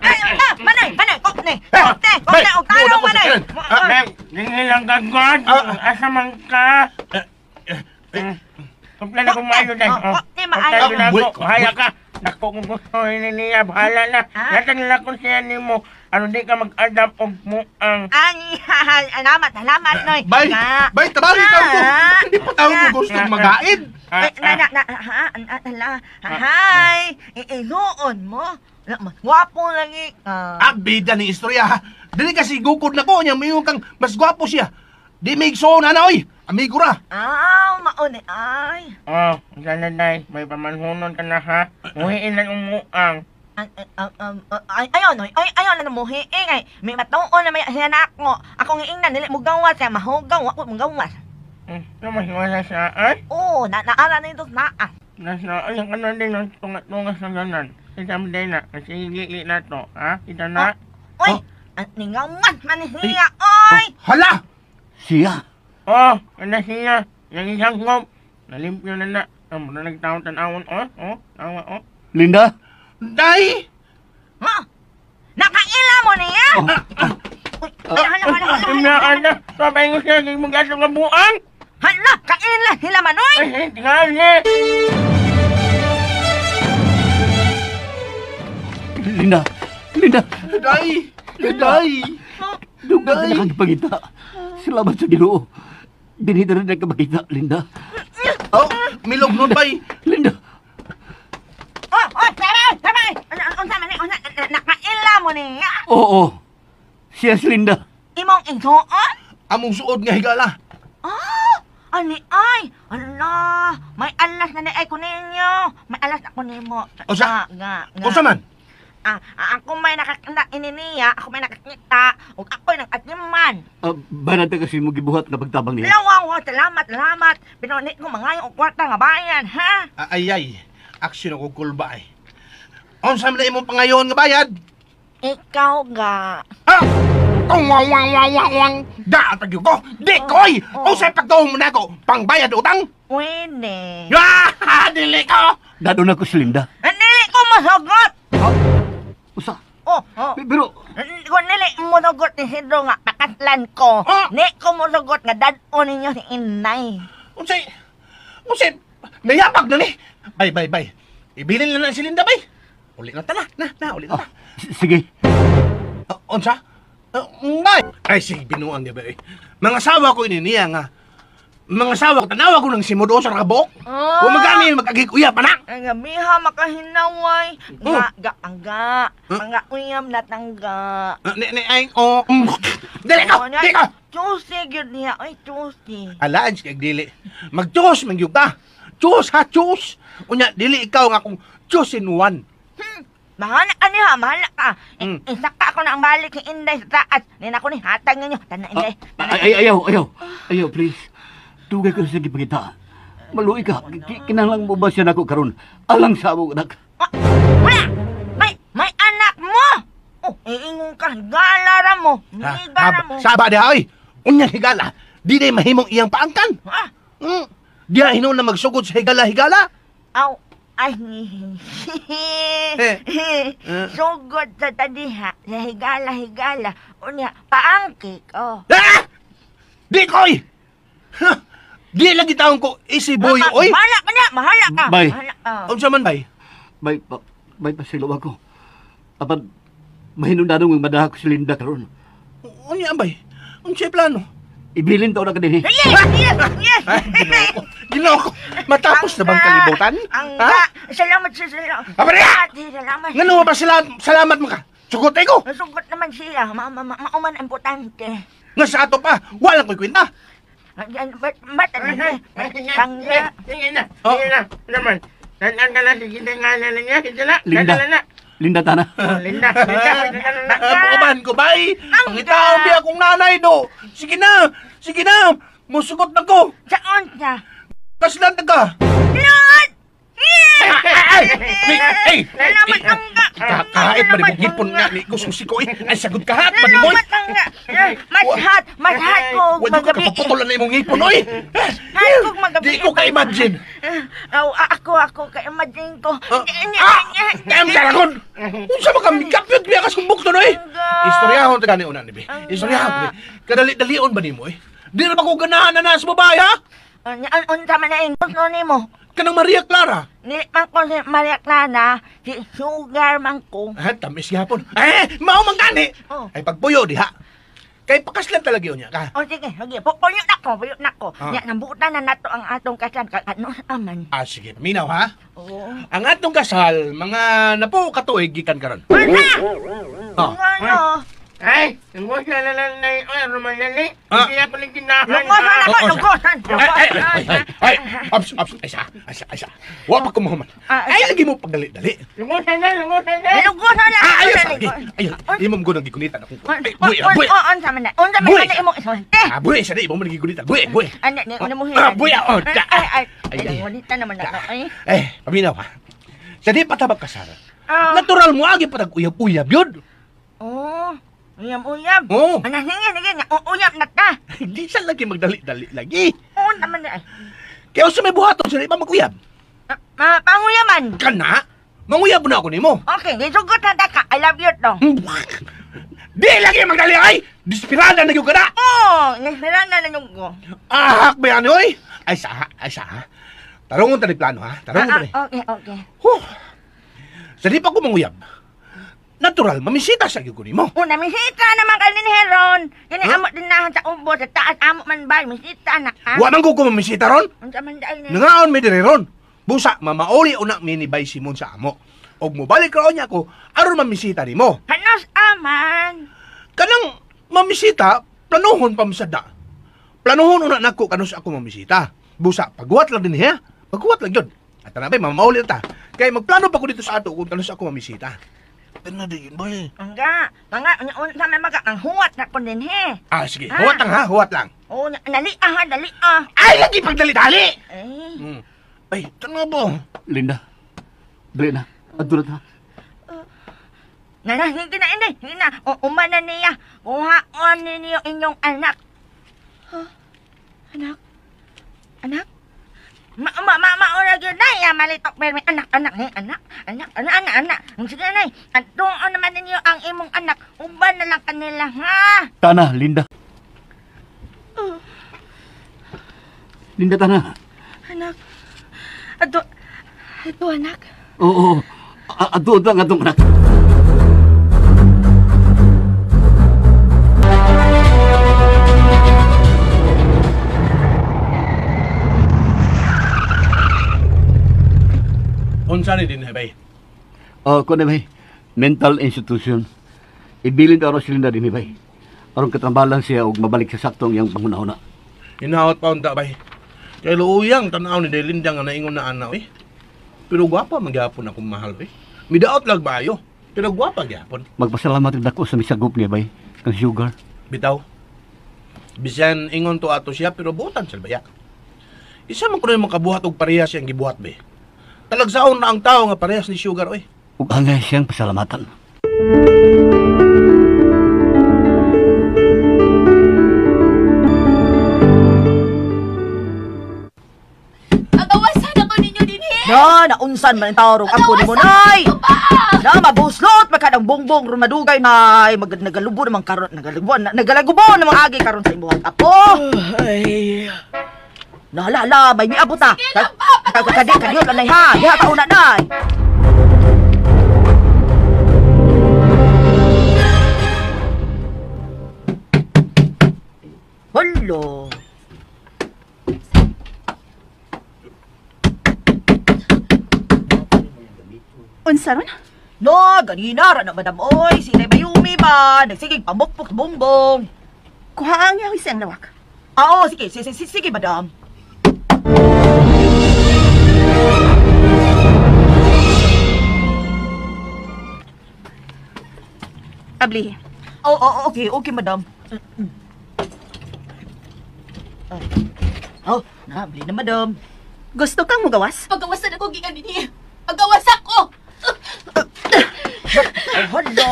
Ay, manay, manay, kokne. Kokne, kokne, og tarong manay. Dili lang ka God. Asa man ka? Kumpla na kong maayo dahil. Kokne, maayo. Bahala ka. Nako kung gusto niya, bahala na. Latag na ko siya nimo. Ano di ka mag-adapt og muang. Ay, alamat, alamat, noy. Bay, bay, tabagi ka ko. Hindi pa tao ko gusto magaid. Ay, na, na, ha, ala, hay, iinuon mo. Gwapo lagi ka. Ah, bida ni istorya, ha. Dili kasi gukod na ko niya, mayon kang mas gwapo siya. Di may igsoon, ana, oy. Amigo ra. Aw, mauni, ay. Oh, sana, day. May pamanhunon ka na, ha. Muhiin lang ang muang. Ayaw no, ay ayaw na mo hiing ay may matuon na may siya na ako. Akong hiingnan dili mo gawas kay mahugaw ako mo gawas. Naman wala sa ay? Oo, na naara na ito naa. Nasa ay ang kanon din ng tunga-tunga sa ganan. Isang day na kasi gili na to, ha? Ita na. Oy, ningawas man siya, oy. Hala! Siya. Oh, ana siya. Yang isang ngop. Nalimpyo na na. Amo na nagtaon tan-awon, oh, oh, tawa, oh. Linda? Day! Ha? Nakaila mo niya? Uy, hala, hala, hala, hala. Hala, sabay ko siya, di mo gaso ka buang. Hala, kaila sila manoy. Ay, tingali. Linda! Linda! Day! Day! Dugay na kang pangita. Salamat sa Ginoo. Dinhi na rin nagkabakita, Linda. Oh, milog nun, bay. Linda! Oh, oh, sabay, sabay. Unsa man ni, unsa nakaila mo niya? Oo. Siya si Linda. Imong igsuon? Among suod nga higala. Ah, ani ay. Ala, may alas na ni ay ko ninyo. May alas ako nimo. Unsa? Nga, nga. Unsa man? Ah, ako may nakakita ini niya, ako may nakakita, ug ako'y nag-atiman. Banat na kasi mo gibuhat nga pagtabang niya. Lawa, wa, salamat, salamat. Pero ni ko mangayo og kwarta nga bayan, ha? Ay, ay. Aksyon ako kulba ay. Unsa man na imong pangayon nga bayad? Ikaw ga. Ah! Wang wang wang wang wang. Da tagyo ko. Di koy. Unsay pagtuo mo nako? Pangbayad utang? Pwede. Ah, dili ko. Dadon ako si Linda. Dili ko masagot. Usa. Oh, oh. Pero kung dili mosugot ni Sidro nga pakaslan ko. Di ko mosugot nga dad-on ninyo si Inay. Unsay? Unsay? Nayapag na ni. Bay bay bay. Ibilin na na si Linda bay. Uli na ta na. Na, uli na ta. Sige. Unsa? Bay. Ay sige binuang di ba eh. Mga asawa ko ini niya nga. Mga asawa ko tanawa ko ng simod sa kabuok. Ah. Kung magani magagikuya pa na. Ang gabiha makahinaway. Nga, ga, angga. Mga uyam na tangga. Ni, ay, oh. Dili ko, dili ko. Chusi, gyud niya. Ay, chusi. Alaan siya dili. Mag-choose man gyud ka. Choose ha, choose. Unya dili ikaw nga akong chosen one. Bahala ka niya, bahala ka. Isaka ko na ang balik ni Inday sa taas. Nina ko ni hatag ninyo. Tana, Inday. Ay, ayaw, ayaw. Ayaw, please. Dugay ko sa gipangita. Maluoy ka. Kinahanglan mo ba siya nako karon? Alang sa among anak. Wala! May anak mo! Oh, iingon ka. Higala ra mo. Higala mo. Saba diha, oy. Unya higala. Di day mahimong iyang paangkan. Ha? Diha hinuon na magsugod sa higala-higala. Aw, ay. Sugod sa tadiha, sa higala-higala. Unya, paangkik, oh. Ah! Di koy! Di lagi taon ko easy boy, oy! Mahala ka na! Mahala ka! Bay. Mahala ka. Unsa man, bay? Bay, bay, pasilo ako. Apan, mahinundanong ang madaha ko si Linda karon. Unya, bay? Unsay plano? Ibilin taon na ka dinhi. Yes! Yes! Yes! Ay, Ginoo ko. Matapos na bang kalibutan? Angga! Salamat sa salamat. Abariya! Salamat. Ngano ba sila, salamat mo ka? Sugot ko! Sugot naman siya. Mauman ang importante. Nga sa ato pa, walang ko'y kwenta. Ba't ano na? Tangga. Sige na, sige na. Naman. Tanan ka na, sige na nga na niya. Sige na, Linda. na. Linda, tana. Linda, Linda, Linda. Bukaban ko, bay! Pangitaon biya akong nanay do! Sige na! Sige na! Musugot na ko! Saan siya? Kaslan na ka! Lord! Ay! Ay! Salamat angga! Kahit ba ni ngipon nga ni ko susi ko eh. Ay sagot kahat ba ni mo? Salamat angga! Mashat! Mashat ko Wala ko magabi! kaputulan na imong ngipon oy. Hat ko magabi! Di ko ka-imagine. Ako ka-imagine ko. Kaya mo Unsa man kami kapyot biya kas kumbukto no eh. Istoryahon ta gani una ni bi. Istoryahon ni. Kadali-dalion ba nimo eh? Di na ba ko ganahan na sa babae ha? Unsa man na ingos no nimo? Kanang Maria Clara. Dili man ko si Maria Clara, si Sugar man ko. Ah, tamis gyapon. Eh, mao man gani. Oh. Ay pagpuyo diha. Kay pakaslan talaga yun niya ka. O sige, sige. Puyo na ko, puyo na ko. Ah. Nya nambutan na nato ang atong kasal kay ano aman. Ah, sige, paminaw ha. Oo. Ang atong kasal, mga napo katuig gikan karon. Oh. Ano? Ay, lungosan na lang na yun, rumalali. Hindi ako nagkinahan. Lungosan ako, lungosan. Ay, ay, ay, ay, ops, ops, ay sa, ay sa, ay sa. Wa pa kumuhuman. Ay, lagi mo pagdali-dali. Lungosan na, lungosan na. Lungosan na. Ah, ayos, lagi. Ayos, imo mo gunang gigunitan ako. Ay, buwi, buwi. Unsa man na? Unsa man na imong isulti? Ah, buwi, sa di, imo mo nagigunitan. Buwi, buwi. Ano, ano mo Ah, buwi, oh, da. Ay, ay, ay, naman na, ay. Eh, paminaw ha. Sa di patabag kasara. Natural mo agi patag uyab-uyab yun. Oh. Uyab-uyab. Oo. Ano, sige, sige. Uyab na ka. Hindi siya lagi magdali-dali lagi. Oo naman na eh. Kaya sa may buhaton, sila iba mag-uyab. Panguyaman. Kana? Manguyab na ako nimo. Okay, gisugot na ka. I love you to. Di lagi magdali ay! Dispirada na yung ka na! Oo, dispirada na yung ko. Ahak ba yan, oy? Ay sa, ay sa. Tarungon tani plano, ha? Tarungon tani. Okay, okay. Huh. Sa di pa ko manguyab. Natural, mamisita sa gyud ko nimo. Oh, namisita naman ka din heron. Kini amo din nahan sa ubo sa taas amo man ba misita na ka. Wa man ko mamisita ron. Unsa man dai ni? Nangaon mi diri ron. Busa mamauli una mi ni Bay Simon sa amo. Og mobalik raon niya ko aron mamisita nimo. Hanos aman. Kanang mamisita, planuhon pa misada. Planuhon una nako kanus ako mamisita. Busa paghuwat lang din niya. Paghuwat lang yun. At tanabay mamauli ta. Kay magplano pa ko dito sa ato kung kanus ako mamisita. Pero na yun, boy. Angga, mga unsa may maga ang huwat na ko din he. Ah, sige. Huwat lang ha, huwat lang. Oo, nali ah, ha, dali ah. Ay, lagi pagdali-dali. Eh. Ay, tanaw ba? Linda, dali na. Adto na ta. Nana, hindi na, hindi. Hindi na. Umana niya. Kuhaon ninyo inyong anak. Huh? Anak? Anak? Ma-ma-ma-ma-ora yun na. Malitok pero may anak, anak, anak, anak, anak, anak, anak. Sige na, at naman ninyo ang imong anak. Uban na lang kanila, ha? Tana, Linda. Oh. Linda, tana. Anak. Ato, ato, anak. Oo, ato, ato, ato, anak. Unsa ni din bay? Oh, kuno bay. Mental institution. Ibilin ta si Linda din bay. Aron katambalan siya og mabalik sa saktong iyang panghuna-huna. Hinaot pa unta bay. Kay luuyang tan-aw ni Linda nga naingon na ana eh. Pero gwapa man gyapon akong mahal bay. Midaot lag bayo. Pero gwapa gyapon. Magpasalamat rin ako sa misagop niya bay kang Sugar. Bitaw. Bisan ingon to ato siya pero buotan sa baya. Isa man kuno makabuhat og parehas siyang gibuhat bay. Talagsaon na ang tao nga parehas ni Sugar, oy. Ug angay siyang pasalamatan. Agawasan ako ninyo dinhi. Na, naunsan man ang tao rong ampo nimo nay. Na mabuslot makadang bongbong ron madugay nay, nagalubo naman karon, nagalubo, nagalagubo namang agi karon sa imong apo. Ay. Nahala, hala, may miabot na. Kadi, kadi, lanay ha. Diha ka una, nay. Hello. Unsa ron? No, ganina ra na, madam. Oy, sila mayumi ba? Nagsigig pamukpok bongbong. Kuha ang yaw isang lawak. Ah, oh, sige, sige, sige, madam. Abli. Oh, oh, okay, okay, madam. Oh, naabli na, madam. Gusto kang mugawas? Pagawasan ako, gikan dinhi. Pagawas ako! Oh, hala.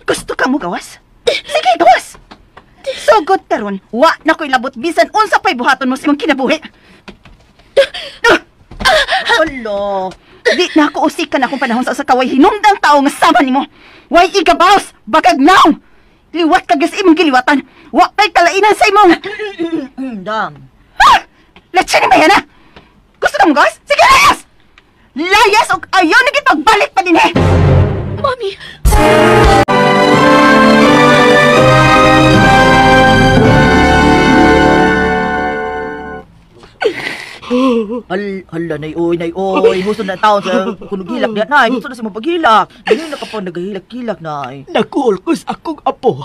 Gusto kang mugawas? Sige, gawas! Sugod karon, wa na ko'y labot bisan unsa pa'y buhaton mo sa imong kinabuhi. Hala. Di na ako usikan akong panahon sa usa ka way hinungdang tao nga sama nimo. Way igabaws, bagag naw. Liwat ka sa imong giliwatan. Wa kay kalainan sa imong. Dam. Ha! Latsa ni Mayana. Gusto ka mo gawas? Sige, layas! Layas og ayaw na pagbalik pa dinhi. Mami. Hala, nay, oy, nay, oy. Husto na taon sa kunog hilak niya, nay. Husto na sa mong paghilak. Dili na ka pa nagahilak-hilak, nay. Nakuulkos akong apo.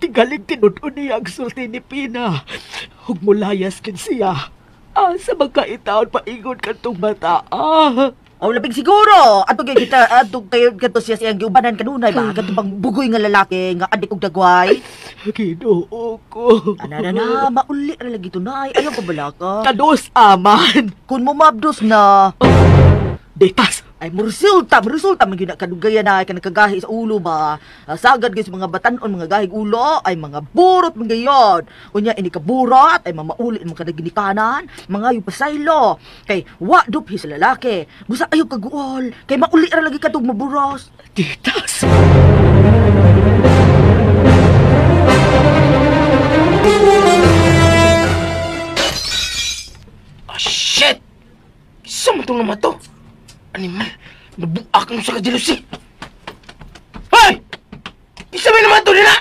Tingaling tinud-on niya ang sulti ni Pina. Hug mulayas kin siya. Asa magkaitaon paingon kantong bata. Ah. Aw, labing siguro. Ato kay kita, ato kayo kadto siya siyang giubanan kanunay ba? Kadto bang bugoy nga lalaki nga adik og dagway. Ginoo ko. Ana na na, mauli ra lagi tunay. Ayaw ko bala ka. Kanos aman. Kun mo mabdos na. Detas. Ay, mo resulta man gyud na kadugayan na ka nakagahi sa ulo ba. Sagad gyud sa mga batanon, mga gahig ulo, ay mga burot man gayon. Unya ini kaburat ay mamauli man kada ginikanan, mga yung pasaylo. Kay wa duphi sa lalaki. Busa ayo kaguol, kay mauli ra lagi kadtog maburos. Detas. Ah, shit! Isa mo itong naman to? Animal, nabuak mo sa kajealousy. Hoy! Isa may naman to nila!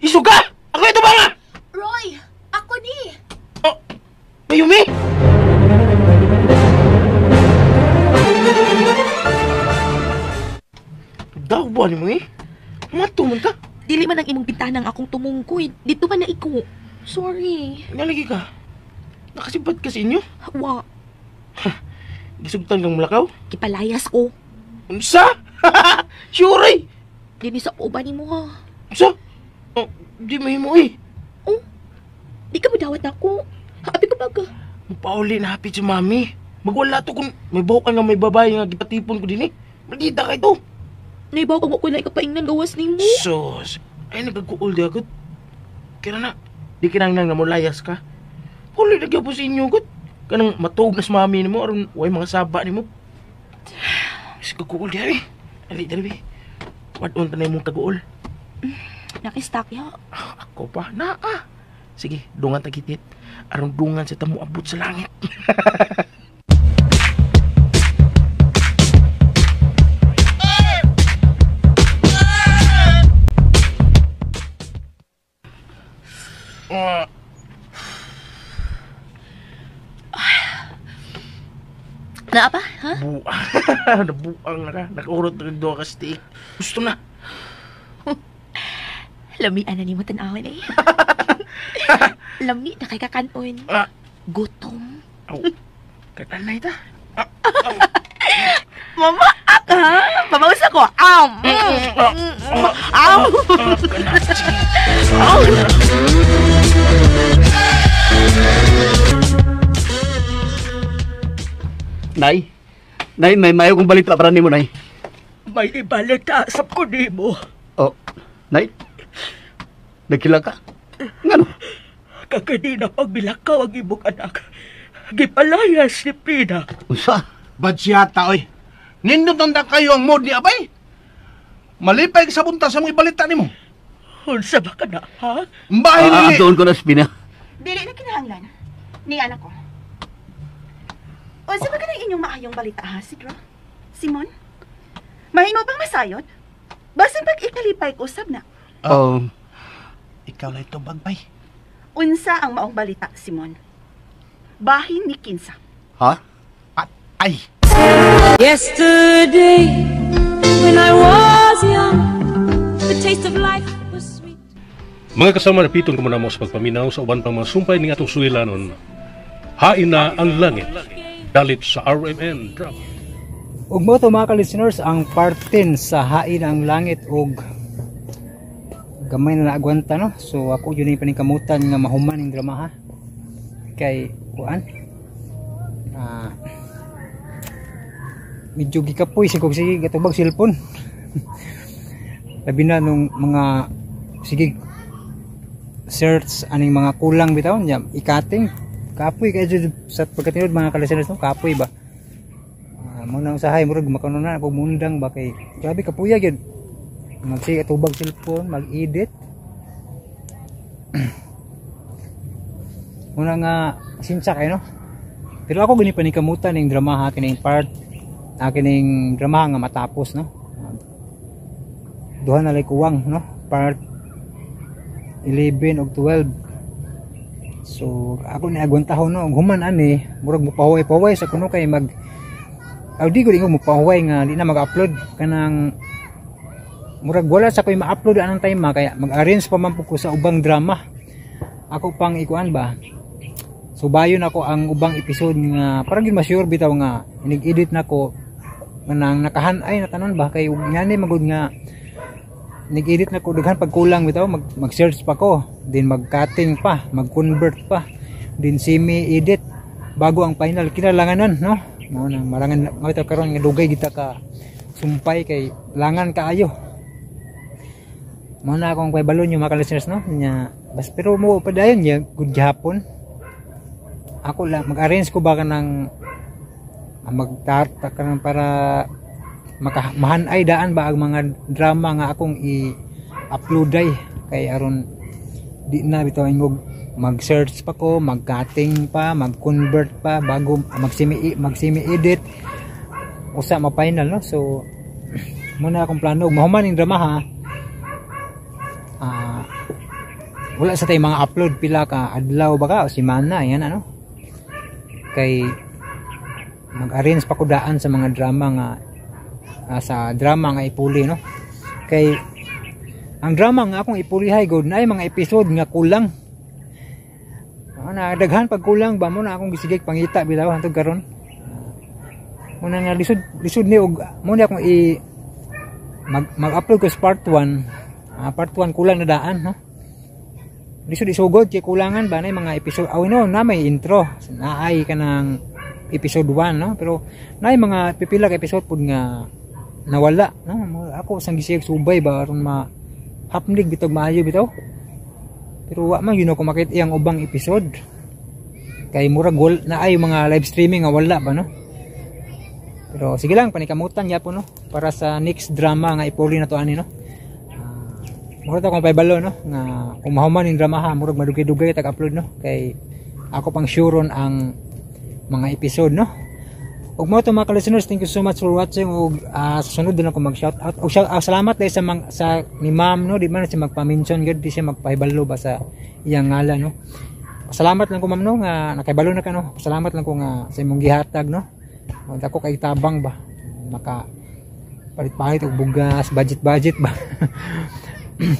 Isuga! Ako ito ba nga? Roy, ako ni. Oh, Mayumi? Dawa ni mo eh. Mato man ka. Dili man ang imong bintana ang akong tumungkoy. Dito man na iko. Sorry. Nalagi ka. Nakasibad ka sa inyo? Wa. Gisugtan kang mulakaw? Gipalayas ko. Unsa? Sure eh. Dili sa uban nimo ha. Unsa? Oh, di mahimo eh. Oh, di ka modawat nako. Happy ka ba ka? Mapauli na happy si mami. Magwala to kung may buhok nga may babae nga gipatipon ko din eh. Maldita ka ito. Naibaw ka mo ko na ikapaingnan gawas nimo. Sus. Ay, nagkaguol di agad. Kira na, di kinanglang na mulayas ka. Huli na gyud po sa inyo gud. Kanang matuog na sa mami nimo aron way mga saba nimo. Mas kaguol di ay. Ali dali be. Wadon ta na imong kaguol. Nakistak ya. Ako pa naa. Sige, dungan ta gitit. Aron dungan sa tamo abot sa langit. Naa pa, ha? Buang. Nabuang na ka. Nakaurot na duha ka steak. Gusto na. Lamian na nimo tan-awon eh. Lami na kay kakanon. Ah. Gutom. Aw. Katanay ta. Mama, ha? Pamawis ako. Am. Am. Nay, Nay, may mayo kong balita para nimo, Nay. May ibalita sa ko nimo. Oh, Nay, nagkila ka? Ngano? Kakanina pagbilakaw ang imong anak. Gipalayas ni Pina. Unsa? Badyata, oy. Nindot nanda kayo ang mood ni Abay. Malipay ka sa bunta sa mga ibalita nimo. Unsa ba ka na, ha? Mbahin nili. Doon ko na si Pina. Dili na kinahanglan. Ni anak ko. Unsa ba kanang inyong maayong balita ha, Sidro? Simon? Mahimo bang masayod? Basin pag ikalipay ko usab na. Ikaw na itong bagbay. Unsa ang maong balita, Simon? Bahin ni Kinsa. Ha? Ay! Yesterday, when I was young, the taste of life was sweet. Mga kasama, napiton ko muna mo sa pagpaminaw sa uban pang mga sumpay ning atong sulilanon. Hain na ang langit. Dalit sa RMN Drama. Ug mo to mga ka-listeners, ang part 10 sa Hain ang Langit og gamay na naagwanta, no? So ako yun yung paningkamutan nga mahuman yung drama ha. Kay kuan medyo gikapoy sigog sige gatubag cellphone. Labi na nung mga sige search aning mga kulang bitaw nya ikating kapoy kay jud sa pagkatinod mga ka-listeners, no? Kapoy ba? Muna usahay murag makanon na ako mundang ba kay grabe kapuya gyud. Magsige tubag cellphone, mag-edit. Muna nga sinsa kay no. Pero ako gani panikamutan ning drama ha kining part kining drama nga matapos, no. Duha na lay kuwang, no. Part 11 ug 12. So ako ni agwantahon, no, human ani murag mopahuway-pahuway sa kuno kay mag aw di ko di ko mopahuway nga di na mag-upload, kanang murag wala sa ko'y ma-upload anang time ma, kaya mag-arrange pa man pud ko sa ubang drama ako pang ikuan ba. So bayon ako ang ubang episode nga parang gyud ma-sure bitaw nga inig-edit nako kanang nakahanay na tanan ba, kay ug ngani magud nga nag-edit na ko daghan pagkulang bitaw, mag-search pa ko din, mag-cutting pa, mag-convert pa din, semi-edit bago ang final kinalanganan, no. Mao nang malangan mao ito karon nga dugay kita ka sumpay kay langan kaayo. Mao na akong pahibalo nyo mga listeners, no, nya bas pero mo padayon niya good gihapon. Ako lang mag-arrange ko ba kanang magtarta kanang para maka mahanay daan ba ang mga drama nga akong i-upload ay kay aron di na bitaw ingog mag-search pa ko, mag-cutting pa, mag-convert pa bago mag-semi edit usa ma-final, no. So muna akong plano mahuman ning drama ha. Wala sa tay mga upload pila ka adlaw ba ka o semana yan ano, kay mag-arrange pa ko daan sa mga drama nga sa drama nga ipuli, no, kay ang drama nga akong ipulihay god na ay mga episode nga kulang. Na daghan pag kulang ba mo na akong gisigig pangita bitaw hantod karon. Muna nga lisod lisod ni og mo na akong i mag-upload ko sa part 1. Part 1 kulang na daan, no. Lisod isugod kay kulangan ba na yung mga episode. Oh no, na may intro. Naay kanang episode 1, no, pero naay mga pipila ka episode pud nga nawala, no. Ako sang gisig subay ba aron ma hapnig bitog maayo bitaw. Pero wa man yun ako makita iyang ubang episode kay murag na ay mga live streaming nga wala ba, no. Pero sige lang, panikamutan gyapon, no, para sa next drama nga ipuli na to ani, no. Murag akong pahibalo, no, nga kung mahuman yung drama ha, murag madugay-dugay tag upload, no, kay ako pang sureon ang mga episode, no. Ug mo to mga listeners, thank you so much for watching ug sa sunod din ako mag shout out. Og shout out, salamat dahil sa, sa ni ma'am, no, di man siya magpa-mention gyud, di siya magpahibalo ba sa iyang ngalan, no. Salamat lang ko ma'am, no, nga nakahibalo na ka, no. Salamat lang ko nga sa imong gihatag, no. Dako kay tabang ba maka palit-palit og bugas, budget-budget ba.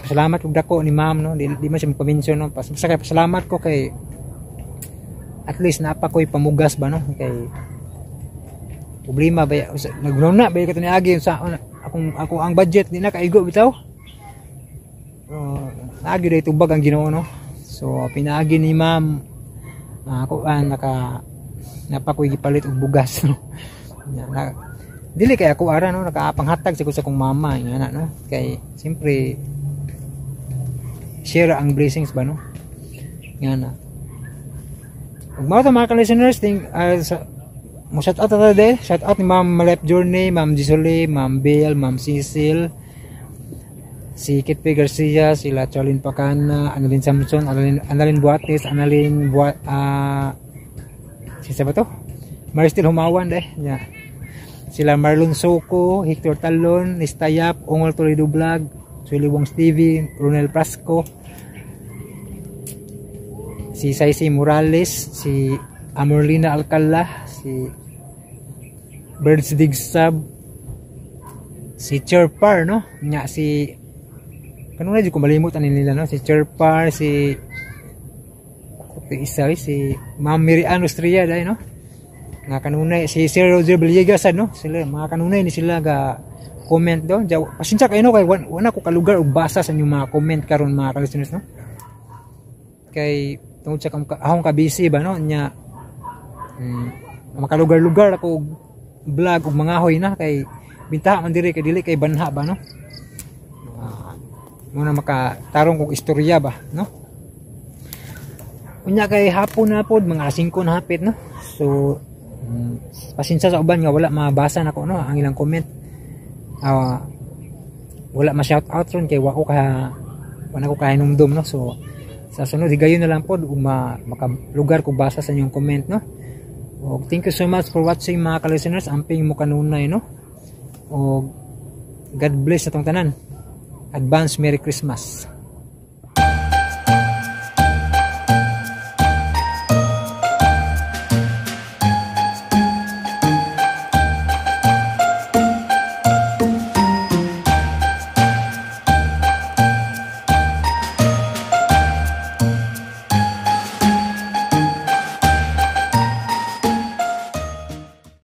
Salamat og dako ni ma'am, no. Di man siya magpa-mention, no. Basta kay pasalamat ko kay at least napa ko'y pamugas ba, no, kay problema ba nagnuna ba kato ni agi sa akong ako ang budget di na kaigo bitaw. Naagi day tubag ang Ginoo, no. So pinaagi ni ma'am ako naka napa ko'y gipalit og bugas, no. Na, dili kay ako ara, no, nakapanghatag sa ko sa akong mama nga no, kay siyempre share ang blessings ba, no, nga na. Ug mao to mga ka-listeners, think sa mo shout out ta de, shout out ni Ma'am Malep Journey, Ma'am Gisole, Ma'am Bell, Ma'am Cecil, si Kit P. Garcia, sila Charlene Pacana, Annalyn Samson, Annalyn Buates, Annalyn Buat si ba to? Maristel Humawan de. Yeah. Sila Marlon Soco, Hector Talon, Nistayap, Ongol Toledo Vlog, Sueli Wongs TV, Ronel Prasco, si Saisi Morales, si Amorlina Alcala, si Birds Dig Sub, si Cherpar, no? Nya si kanunay di ko malimot ani nila, no? Si Cherpar, si isa si Ma'am Mary Ann Austria dai, no? Nga kanunay si Sir Roger Villegas, no? Sila mga kanunay ni sila ga comment do. Pasensya kayo, no, kay wala ko kalugar og basa sa inyong mga comment karon mga ka-listeners, no? Kay tungod sa akong ka busy ba, no? Nya makalugar-lugar ako og vlog og mga hoy na kay bintaha man diri kay dili kay banha ba, no. Muna makatarong kog istorya ba, no. Unya kay hapon na pod, mga 5 na hapit, no. So pasensya sa uban nga wala mabasa nako, no, ang ilang comment. Wala ma-shout out ron kay wa ko ka wala ko kahinumdum, no. So sa sunod higayon na lang pod ug makalugar ko basa sa inyong comment, no. Og thank you so much for watching mga ka-listeners. Amping mo kanunay, no. Og God bless atong tanan. Advance Merry Christmas.